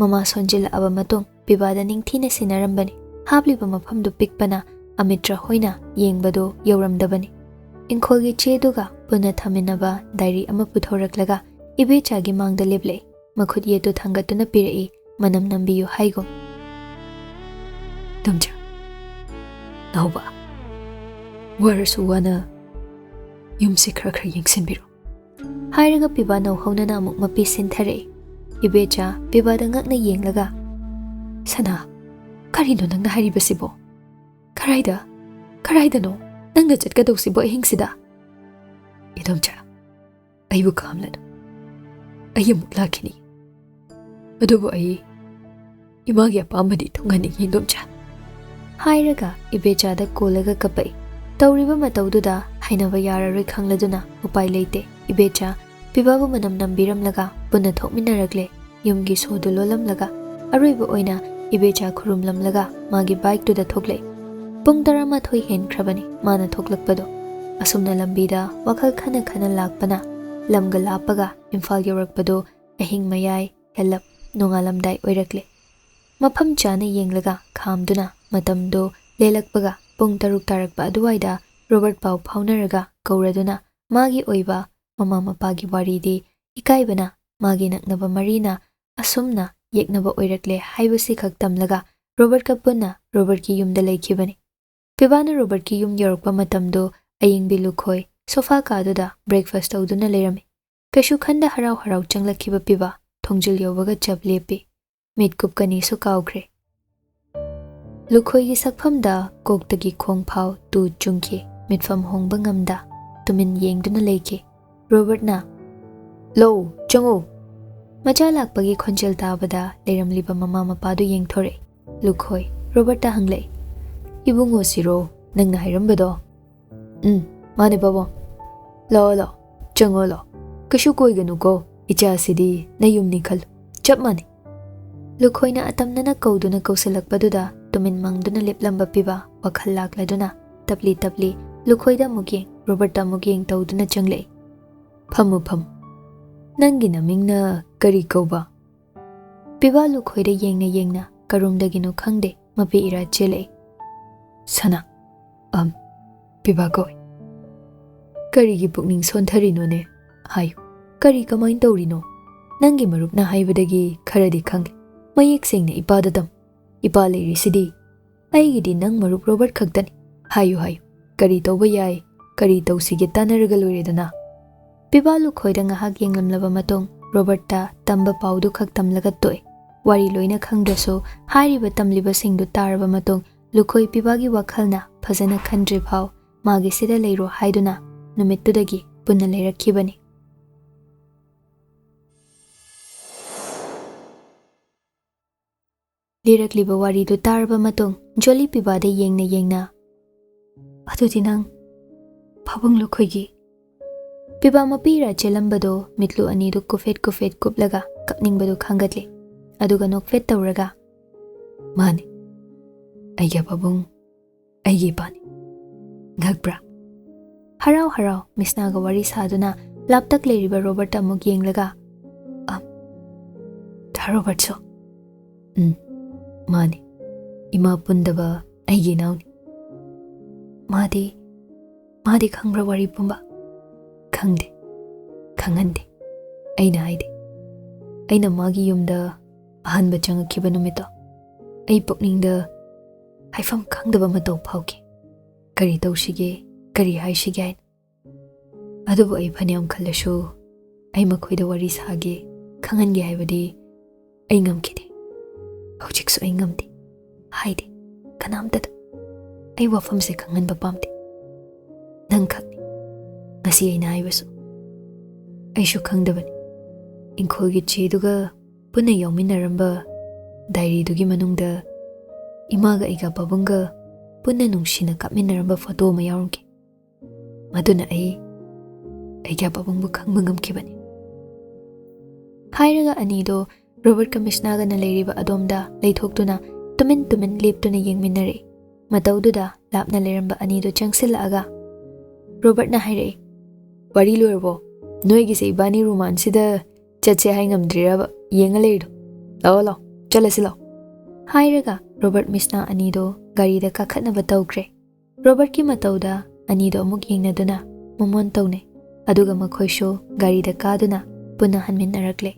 ꯃꯃꯥ ꯁꯣꯟꯖꯤꯜꯂꯛꯑꯕ ꯃꯇꯨꯡ ꯄꯤꯕꯥꯗ ꯅꯤꯡꯊꯤꯅ ꯁꯤꯟꯅꯔꯝꯕꯅꯤ꯫ ꯍꯥꯞꯂꯤꯕ ꯃꯐꯝꯗꯨ ꯄꯤꯛꯄꯅ ꯑꯃꯤꯇ꯭ꯔ ꯍꯣꯏꯅ ꯌꯦꯡꯕꯗꯨ ꯌꯧꯔꯝꯗꯕꯅꯤ꯫ ꯏꯪꯈꯣꯜꯒꯤ ꯆꯦꯗꯨꯒ ꯄꯨꯟꯅ ꯊꯝꯃꯤꯟꯅꯕ ꯗꯥꯏꯔꯤ ꯑꯃ ꯄꯨꯊꯣꯔꯛꯂꯒ ꯏꯕꯦꯆꯥꯒꯤ ꯃꯥꯡꯗ ꯂꯦꯞꯂꯛꯏ꯫ ꯃꯈꯨꯠ ꯌꯦꯠꯇꯨ ꯊꯥꯡꯒꯠꯇꯨꯅ ꯄꯤꯔꯛꯏ, ꯃꯅꯝ ꯅꯝꯕꯤꯌꯨ ꯍꯥꯏꯒꯨꯝ꯫ "ꯏꯟꯗꯣꯝꯆꯥ, ꯅꯥꯎꯕ, ꯋꯥꯔꯁꯨ ꯋꯥꯅ ꯌꯨꯝꯁꯤ ꯈꯔ ꯈꯔ ꯌꯦꯡꯁꯤꯟꯕꯤꯔꯣ꯫ ꯍꯥꯏꯔꯒ ꯄꯤꯕꯥ ꯅꯧꯍꯧꯅꯅ ꯑꯃꯨꯛ ꯃꯄꯤ ꯁꯤꯟꯊꯔꯛꯏ꯫ ꯏꯕꯦꯆꯥ ꯄꯤꯕꯥꯗ ꯉꯛꯅ ꯌꯦꯡꯂꯒ, "ꯁꯅꯥ, ꯀꯔꯤꯅꯣ ꯅꯪꯅ ꯍꯥꯏꯔꯤꯕꯁꯤꯕꯣ? ꯀꯔꯥꯏꯗ, ꯀꯔꯥꯏꯗꯅꯣ ꯅꯪꯅ ꯆꯠꯀꯗꯧꯁꯤꯕꯣ ꯑꯍꯤꯡꯁꯤꯗ?" "ꯏꯗꯣꯝꯆꯥ, ꯑꯩꯕꯨ ꯈꯥꯝꯂꯅꯨ꯫ ꯑꯩ ꯑꯃꯨꯛ ꯂꯥꯛꯈꯤꯅꯤ꯫ ꯑꯗꯨꯕꯨ ꯑꯩ ꯏꯃꯥꯒꯤ ꯑꯄꯥꯝꯕꯗꯤ ꯊꯨꯡꯍꯟꯅꯤꯡꯉꯤ, ꯏꯗꯣꯝꯆꯥ," ꯍꯥꯏꯔꯒ ꯏꯕꯦꯆꯥꯗ ꯀꯣꯜꯂꯒ ꯀꯞꯄꯛꯏ꯫ ꯇꯧꯔꯤꯕ ꯃꯇꯧꯗꯨꯗ ꯍꯥꯏꯅꯕ ꯌꯥꯔꯔꯣꯏ ꯈꯪꯂꯗꯨꯅ ꯎꯄꯥꯏ ꯂꯩꯇꯦ꯫ ꯏꯕꯦꯆꯥ ꯄꯤꯕꯥꯕꯨ ꯃꯅꯝ ꯅꯝꯕꯤꯔꯝꯂꯒ ꯄꯨꯟꯅ ꯊꯣꯛꯃꯤꯟꯅꯔꯛꯂꯦ꯫ ꯌꯨꯝꯒꯤ ꯁꯣꯗꯨ ꯂꯣꯜꯂꯝꯂꯒ ꯑꯔꯣꯏꯕ ꯑꯣꯏꯅ ꯏꯕꯦꯆꯥ ꯈꯨꯔꯨꯝꯂꯝꯂꯒ ꯃꯥꯒꯤ ꯕꯥꯏꯛꯇꯨꯗ ꯊꯣꯛꯂꯛꯏ꯫ ꯄꯨꯡ ꯇꯔꯥꯃꯥꯊꯣꯏ ꯍꯦꯟꯈ꯭ꯔꯕꯅꯤ ꯃꯥꯅ ꯊꯣꯛꯂꯛꯄꯗꯣ꯫ ꯑꯁꯨꯝꯅ ꯂꯝꯕꯤꯗ ꯋꯥꯈꯜ ꯈꯅ ꯈꯅ ꯂꯥꯛꯄꯅ ꯂꯝꯒ ꯂꯥꯞꯄꯒ ꯏꯝꯐꯥꯜ ꯌꯧꯔꯛꯄꯗꯣ ꯑꯍꯤꯡ ꯃꯌꯥꯏ ꯍꯦꯜꯂꯞ ꯅꯣꯡꯉꯥꯜꯂꯝꯗꯥꯏ ꯑꯣꯏꯔꯛꯂꯦ꯫ ꯃꯐꯝ ꯆꯥꯅ ꯌꯦꯡꯂꯒ ꯈꯥꯝꯗꯨꯅ ꯃꯇꯝꯗꯣ ꯂꯦꯜꯂꯛꯄꯒ ꯄꯨꯡ ꯇꯔꯨꯛ ꯇꯥꯔꯛꯄ ꯑꯗꯨꯋꯥꯏꯗ ꯔꯣꯕꯔꯠ ꯄꯥꯎ ꯐꯥꯎꯅꯔꯒ ꯀꯧꯔꯗꯨꯅ ꯃꯥꯒꯤ ꯑꯣꯏꯕ ꯃꯃꯥ ꯃꯄꯥꯒꯤ ꯋꯥꯔꯤꯗꯤ ꯏꯀꯥꯏꯕꯅ ꯃꯥꯒꯤ ꯅꯛꯅꯕ ꯃꯔꯤꯅ ꯑꯁꯨꯝꯅ ꯌꯦꯛꯅꯕ ꯑꯣꯏꯔꯛꯂꯦ ꯍꯥꯏꯕꯁꯤꯈꯛ ꯇꯝꯂꯒ ꯔꯣꯕꯔꯠꯀ ꯄꯨꯟꯅ ꯔꯣꯕꯔꯠꯀꯤ ꯌꯨꯝꯗ ꯂꯩꯈꯤꯕꯅꯤ꯫ ꯄꯤꯕꯥꯅ ꯔꯣꯕꯔꯠꯀꯤ ꯌꯨꯝ ꯌꯧꯔꯛꯄ ꯃꯇꯝꯗꯣ ꯑꯌꯤꯡꯕꯤ ꯂꯨꯈꯣꯏ ꯁꯣꯐꯥ ꯀꯥꯗꯨꯗ ꯕ꯭ꯔꯦꯛꯐꯥꯁ ꯇꯧꯗꯨꯅ ꯂꯩꯔꯝꯃꯤ꯫ ꯀꯩꯁꯨ ꯈꯟꯗ ꯍꯔꯥꯎ ꯍꯔꯥꯎ ꯆꯪꯂꯛꯈꯤꯕ ꯄꯤꯕꯥ ꯊꯣꯡꯖꯤꯜ ꯌꯧꯕꯒ ꯆꯞ ꯂꯦꯞꯄꯤ꯫ ꯃꯤꯠ ꯀꯨꯞꯀꯅꯤꯁꯨ ꯀꯥꯎꯈ꯭ꯔꯦ꯫ ꯂꯨꯈꯣꯏꯒꯤ ꯁꯛꯐꯝꯗ ꯀꯣꯛꯇꯒꯤ ꯈꯣꯡ ꯐꯥꯎ ꯇꯨ ꯆꯨꯡꯈꯤ꯫ ꯃꯤꯠꯐꯝ ꯍꯣꯡꯕ ꯉꯝꯗ ꯇꯨꯃꯤꯟ ꯌꯦꯡꯗꯨꯅ ꯂꯩꯈꯤ꯫ ꯔꯣꯕꯔꯠꯅ, "ꯂꯧ, ꯆꯪꯉꯨ!" ꯃꯆꯥ ꯂꯥꯛꯄꯒꯤ ꯈꯣꯟꯖꯦꯜ ꯇꯥꯕꯗ ꯂꯩꯔꯝꯂꯤꯕ ꯃꯃꯥ ꯃꯄꯥꯗꯨ ꯌꯦꯡꯊꯣꯔꯛꯏ꯫ ꯂꯨꯈꯣꯏ ꯔꯣꯕꯔꯠꯇ ꯍꯪꯂꯛꯏ, "ꯏꯕꯨꯡꯉꯣꯁꯤꯔꯣ ꯅꯪꯅ ꯍꯥꯏꯔꯝꯕꯗꯣ?" "ꯎꯝ, ꯃꯥꯅꯦ ꯄꯥꯕꯨꯡ꯫ ꯂꯥꯛꯑꯣ, ꯂꯥꯛꯑꯣ, ꯆꯪꯉꯣ, ꯂꯥꯛꯑꯣ꯫ ꯀꯩꯁꯨ ꯀꯣꯏꯒꯅꯨꯀꯣ, ꯏꯆꯥꯁꯤꯗꯤ ꯅꯌꯨꯝꯅꯤ ꯈꯜꯂꯨ, ꯆꯞ ꯃꯥꯟꯅꯩ꯫" ꯂꯨꯈꯣꯏꯅ ꯑꯇꯝꯅꯅ ꯀꯧꯗꯨꯅ ꯀꯧꯁꯤꯜꯂꯛꯄꯗꯨꯗ ꯇꯨꯃꯤꯟ ꯃꯪꯗꯨꯅ ꯂꯦꯞꯂꯝꯕ ꯄꯤꯕꯥ ꯋꯥꯈꯜ ꯂꯥꯛꯂꯗꯨꯅ ꯇꯞꯂꯤ ꯇꯞꯂꯤ ꯂꯨꯈꯣꯏꯗ ꯑꯃꯨꯛ ꯌꯦꯡ, ꯔꯣꯕꯔꯠꯇ ꯑꯃꯨꯛ ꯌꯦꯡ ꯇꯧꯗꯨꯅ ꯆꯪꯂꯛꯏ꯫ "ꯐꯝꯃꯨ, ꯐꯝꯃꯨ꯫ ꯅꯪꯒꯤ ꯅꯃꯤꯡꯅ ꯀꯔꯤ ꯀꯧꯕ?" ꯄꯤꯕꯥ ꯂꯨꯈꯣꯏꯗ ꯌꯦꯡꯅ ꯌꯦꯡꯅ ꯀꯔꯣꯝꯗꯒꯤꯅꯣ ꯈꯪꯗꯦ ꯃꯄꯤ ꯏꯔꯥ ꯆꯦꯜꯂꯛꯏ꯫ "ꯁꯅꯥ, ꯑꯝ, ꯄꯤꯕꯥ ꯀꯧꯏ꯫" "ꯀꯔꯤꯒꯤ ꯄꯨꯛꯅꯤꯡ ꯁꯣꯟꯊꯔꯤꯅꯣꯅꯦ? ꯍꯥꯏꯌꯨ, ꯀꯔꯤ ꯀꯃꯥꯏꯅ ꯇꯧꯔꯤꯅꯣ? ꯅꯪꯒꯤ ꯃꯔꯨꯞꯅ ꯍꯥꯏꯕꯗꯒꯤ ꯈꯔꯗꯤ ꯈꯪꯂꯦ꯫ ꯃꯌꯦꯛ ꯁꯦꯡꯅ ꯏꯄꯥꯗ ꯇꯝ꯫ ꯏꯄꯥ ꯂꯩꯔꯤꯁꯤꯗꯤ꯫ ꯑꯩꯒꯤꯗꯤ ꯅꯪ ꯃꯔꯨꯞ ꯔꯣꯕꯔꯠ ꯈꯛꯇꯅꯤ꯫ ꯍꯥꯏꯌꯨ, ꯍꯥꯏꯌꯨ, ꯀꯔꯤ ꯇꯧꯕ ꯌꯥꯏ, ꯀꯔꯤ ꯇꯧꯁꯤꯒꯦ ꯇꯥꯟꯅꯔꯒ ꯂꯣꯏꯔꯦꯗꯅ꯫" ꯄꯤꯕꯥ ꯂꯨꯈꯣꯏꯗ ꯉꯥꯏꯍꯥꯛ ꯌꯦꯡꯂꯝꯂꯕ ꯃꯇꯨꯡ ꯔꯣꯕꯔꯠꯇ ꯇꯝꯕ ꯄꯥꯎꯗꯨ ꯈꯛ ꯇꯝꯂꯒ ꯇꯣꯛꯏ꯫ ꯋꯥꯔꯤ ꯂꯣꯏꯅ ꯈꯪꯗ꯭ꯔꯁꯨ ꯍꯥꯏꯔꯤꯕ ꯇꯝꯂꯤꯕꯁꯤꯡꯗꯨ ꯇꯥꯔꯕ ꯃꯇꯨꯡ ꯂꯨꯈꯣꯏ ꯄꯤꯕꯥꯒꯤ ꯋꯥꯈꯜꯅ ꯐꯖꯅ ꯈꯟꯗ꯭ꯔꯤ ꯐꯥꯎ ꯃꯥꯒꯤ ꯁꯤꯗ ꯂꯩꯔꯣ ꯍꯥꯏꯗꯨꯅ ꯅꯨꯃꯤꯠꯇꯨꯗꯒꯤ ꯄꯨꯟꯅ ꯂꯩꯔꯛꯈꯤꯕꯅꯤ꯫ ꯂꯤꯔꯛꯂꯤꯕ ꯋꯥꯔꯤꯗꯨ ꯇꯥꯔꯕ ꯃꯇꯨꯡ ꯖꯣꯂꯤ ꯄꯤꯕꯥꯗ ꯌꯦꯡꯅ ꯌꯦꯡꯅ, "ꯑꯗꯨꯗꯤ ꯅꯪ ꯄꯥꯕꯨꯡ ꯂꯨꯈꯣꯏꯒꯤ?" ꯄꯤꯕꯥ ꯃꯄꯤꯔꯥ ꯆꯦꯜꯂꯝꯕꯗꯣ ꯃꯤꯠꯂꯨ ꯑꯅꯤꯗꯨ ꯀꯨꯐꯦꯠ ꯀꯨꯐꯦꯠ ꯀꯨꯞꯂꯒ ꯀꯞꯅꯤꯡꯕꯗꯨ ꯈꯥꯡꯒꯠꯂꯤ꯫ ꯑꯗꯨꯒ ꯅꯣꯛꯐꯦꯠ ꯇꯧꯔꯒ, "ꯃꯥꯅꯤ, ꯑꯩꯒꯤ ꯄꯥꯕꯨꯡ, ꯑꯩꯒꯤ ꯏꯄꯥꯅꯤ꯫ ꯉꯛꯄ꯭ꯔꯥ?" ꯍꯔꯥꯎ ꯍꯔꯥꯎ ꯃꯤꯁꯅꯥꯒ ꯋꯥꯔꯤ ꯁꯥꯗꯨꯅ ꯂꯥꯞꯇꯛ ꯂꯩꯔꯤꯕ ꯔꯣꯕꯔꯠꯇ ꯑꯃꯨꯛ ꯌꯦꯡꯂꯒ, "ꯑ, ꯗꯥ ꯔꯣꯕꯔꯠꯁꯨ?" "ꯎꯝ, ꯃꯥꯅꯤ꯫ ꯏꯃꯥ ꯄꯨꯟꯗꯕ ꯑꯩꯒꯤ ꯏꯅꯥꯎꯅꯤ꯫" "ꯃꯥꯗꯤ, ꯃꯥꯗꯤ ꯈꯪꯕ꯭ꯔꯥ ꯋꯥꯔꯤ ꯄꯨꯝꯕ?" "ꯈꯪꯗꯦ, ꯈꯪꯍꯟꯗꯦ꯫ ꯑꯩꯅ ꯍꯥꯏꯗꯦ꯫ ꯑꯩꯅ ꯃꯥꯒꯤ ꯌꯨꯝꯗ ꯑꯍꯥꯟꯕ ꯆꯪꯉꯛꯈꯤꯕ ꯅꯨꯃꯤꯠꯇꯣ ꯑꯩ ꯄꯨꯛꯅꯤꯡꯗ ꯍꯥꯏꯐꯝ ꯈꯪꯗꯕ ꯃꯇꯧ ꯐꯥꯎꯈꯤ꯫ ꯀꯔꯤ ꯇꯧꯁꯤꯒꯦ, ꯀꯔꯤ ꯍꯥꯏꯁꯤꯒꯦ ꯍꯥꯏꯅ꯫ ꯑꯗꯨꯕꯨ ꯑꯩ ꯐꯅꯌꯥꯝ ꯈꯜꯂꯁꯨ ꯑꯩ ꯃꯈꯣꯏꯗ ꯋꯥꯔꯤ ꯁꯥꯒꯦ, ꯈꯪꯍꯟꯒꯦ ꯍꯥꯏꯕꯗꯤ ꯑꯩ ꯉꯝꯈꯤꯗꯦ꯫ ꯍꯧꯖꯤꯛꯁꯨ ꯑꯩ ꯉꯝꯗꯦ꯫ ꯍꯥꯏꯗꯦ ꯀꯅꯥꯝꯇꯗ꯫ ꯑꯩ ꯋꯥꯐꯝꯁꯦ ꯈꯪꯍꯟꯕ ꯄꯥꯝꯗꯦ꯫ ꯅꯪꯈꯛꯅꯤ ꯉꯁꯤ ꯑꯩꯅ ꯍꯥꯏꯕꯁꯨ꯫ ꯑꯩꯁꯨ ꯈꯪꯗꯕꯅꯤ꯫ ꯏꯪꯈꯣꯜꯒꯤ ꯆꯦꯗꯨꯒ ꯄꯨꯟꯅ ꯌꯥꯎꯃꯤꯟꯅꯔꯝꯕ ꯗꯥꯏꯔꯤꯗꯨꯒꯤ ꯃꯅꯨꯡꯗ ꯏꯃꯥꯒ ꯑꯩꯒ ꯄꯥꯕꯨꯡꯒ ꯄꯨꯟꯅ ꯅꯨꯡꯁꯤꯅ ꯀꯥꯞꯃꯤꯟꯅꯔꯝꯕ ꯐꯣꯇꯣ ꯑꯃ ꯌꯥꯎꯔꯝꯈꯤ꯫ ꯃꯗꯨꯅ ꯑꯩ ꯑꯩꯒꯤ ꯄꯥꯕꯨꯡꯕꯨ ꯈꯪꯕ ꯉꯝꯈꯤꯕꯅꯤ꯫" ꯍꯥꯏꯔꯒ ꯑꯅꯤꯗꯣ ꯔꯣꯕꯔꯠꯀ ꯃꯤꯁꯅꯥꯒꯅ ꯂꯩꯔꯤꯕ ꯑꯗꯣꯝꯗ ꯂꯩꯊꯣꯛꯇꯨꯅ ꯇꯨꯃꯤꯟ ꯇꯨꯃꯤꯟ ꯂꯦꯞꯇꯨꯅ ꯌꯦꯡꯃꯤꯟꯅꯔꯛꯏ꯫ ꯃꯇꯧꯗꯨꯗ ꯂꯥꯞꯅ ꯂꯩꯔꯝꯕ ꯑꯅꯤꯗꯨ ꯆꯪꯁꯤꯜꯂꯛꯑꯒ ꯔꯣꯕꯔꯠꯅ ꯍꯥꯏꯔꯛꯏ, "ꯋꯥꯔꯤ ꯂꯣꯏꯔꯕꯣ? ꯅꯣꯏꯒꯤꯁꯦ ꯏꯕꯥꯅꯤ ꯔꯣꯃꯥꯟꯁꯤꯗ ꯆꯠꯁꯦ ꯍꯥꯏ ꯉꯝꯗ꯭ꯔꯤꯔꯕ ꯌꯦꯡꯉ ꯂꯩꯔꯤꯗꯣ? ꯂꯥꯛꯑꯣ, ꯂꯥꯛꯑꯣ, ꯆꯠꯂꯁꯤ ꯂꯥꯛꯑꯣ꯫" ꯍꯥꯏꯔꯒ ꯔꯣꯕꯔꯠ ꯃꯤꯁꯅꯥ ꯑꯅꯤꯗꯣ ꯒꯥꯔꯤꯗ ꯀꯥꯈꯠꯅꯕ ꯇꯧꯈ꯭ꯔꯦ꯫ ꯔꯣꯕꯔꯠꯀꯤ ꯃꯇꯧꯗ ꯑꯅꯤꯗꯣ ꯑꯃꯨꯛ ꯌꯦꯡꯅꯗꯨꯅ ꯃꯣꯃꯣꯟ ꯇꯧꯅꯩ꯫ ꯑꯗꯨꯒ ꯃꯈꯣꯏꯁꯨ ꯒꯥꯔꯤꯗ ꯀꯥꯗꯨꯅ ꯄꯨꯟꯅ ꯍꯟꯃꯤꯟꯅꯔꯛꯂꯦ꯫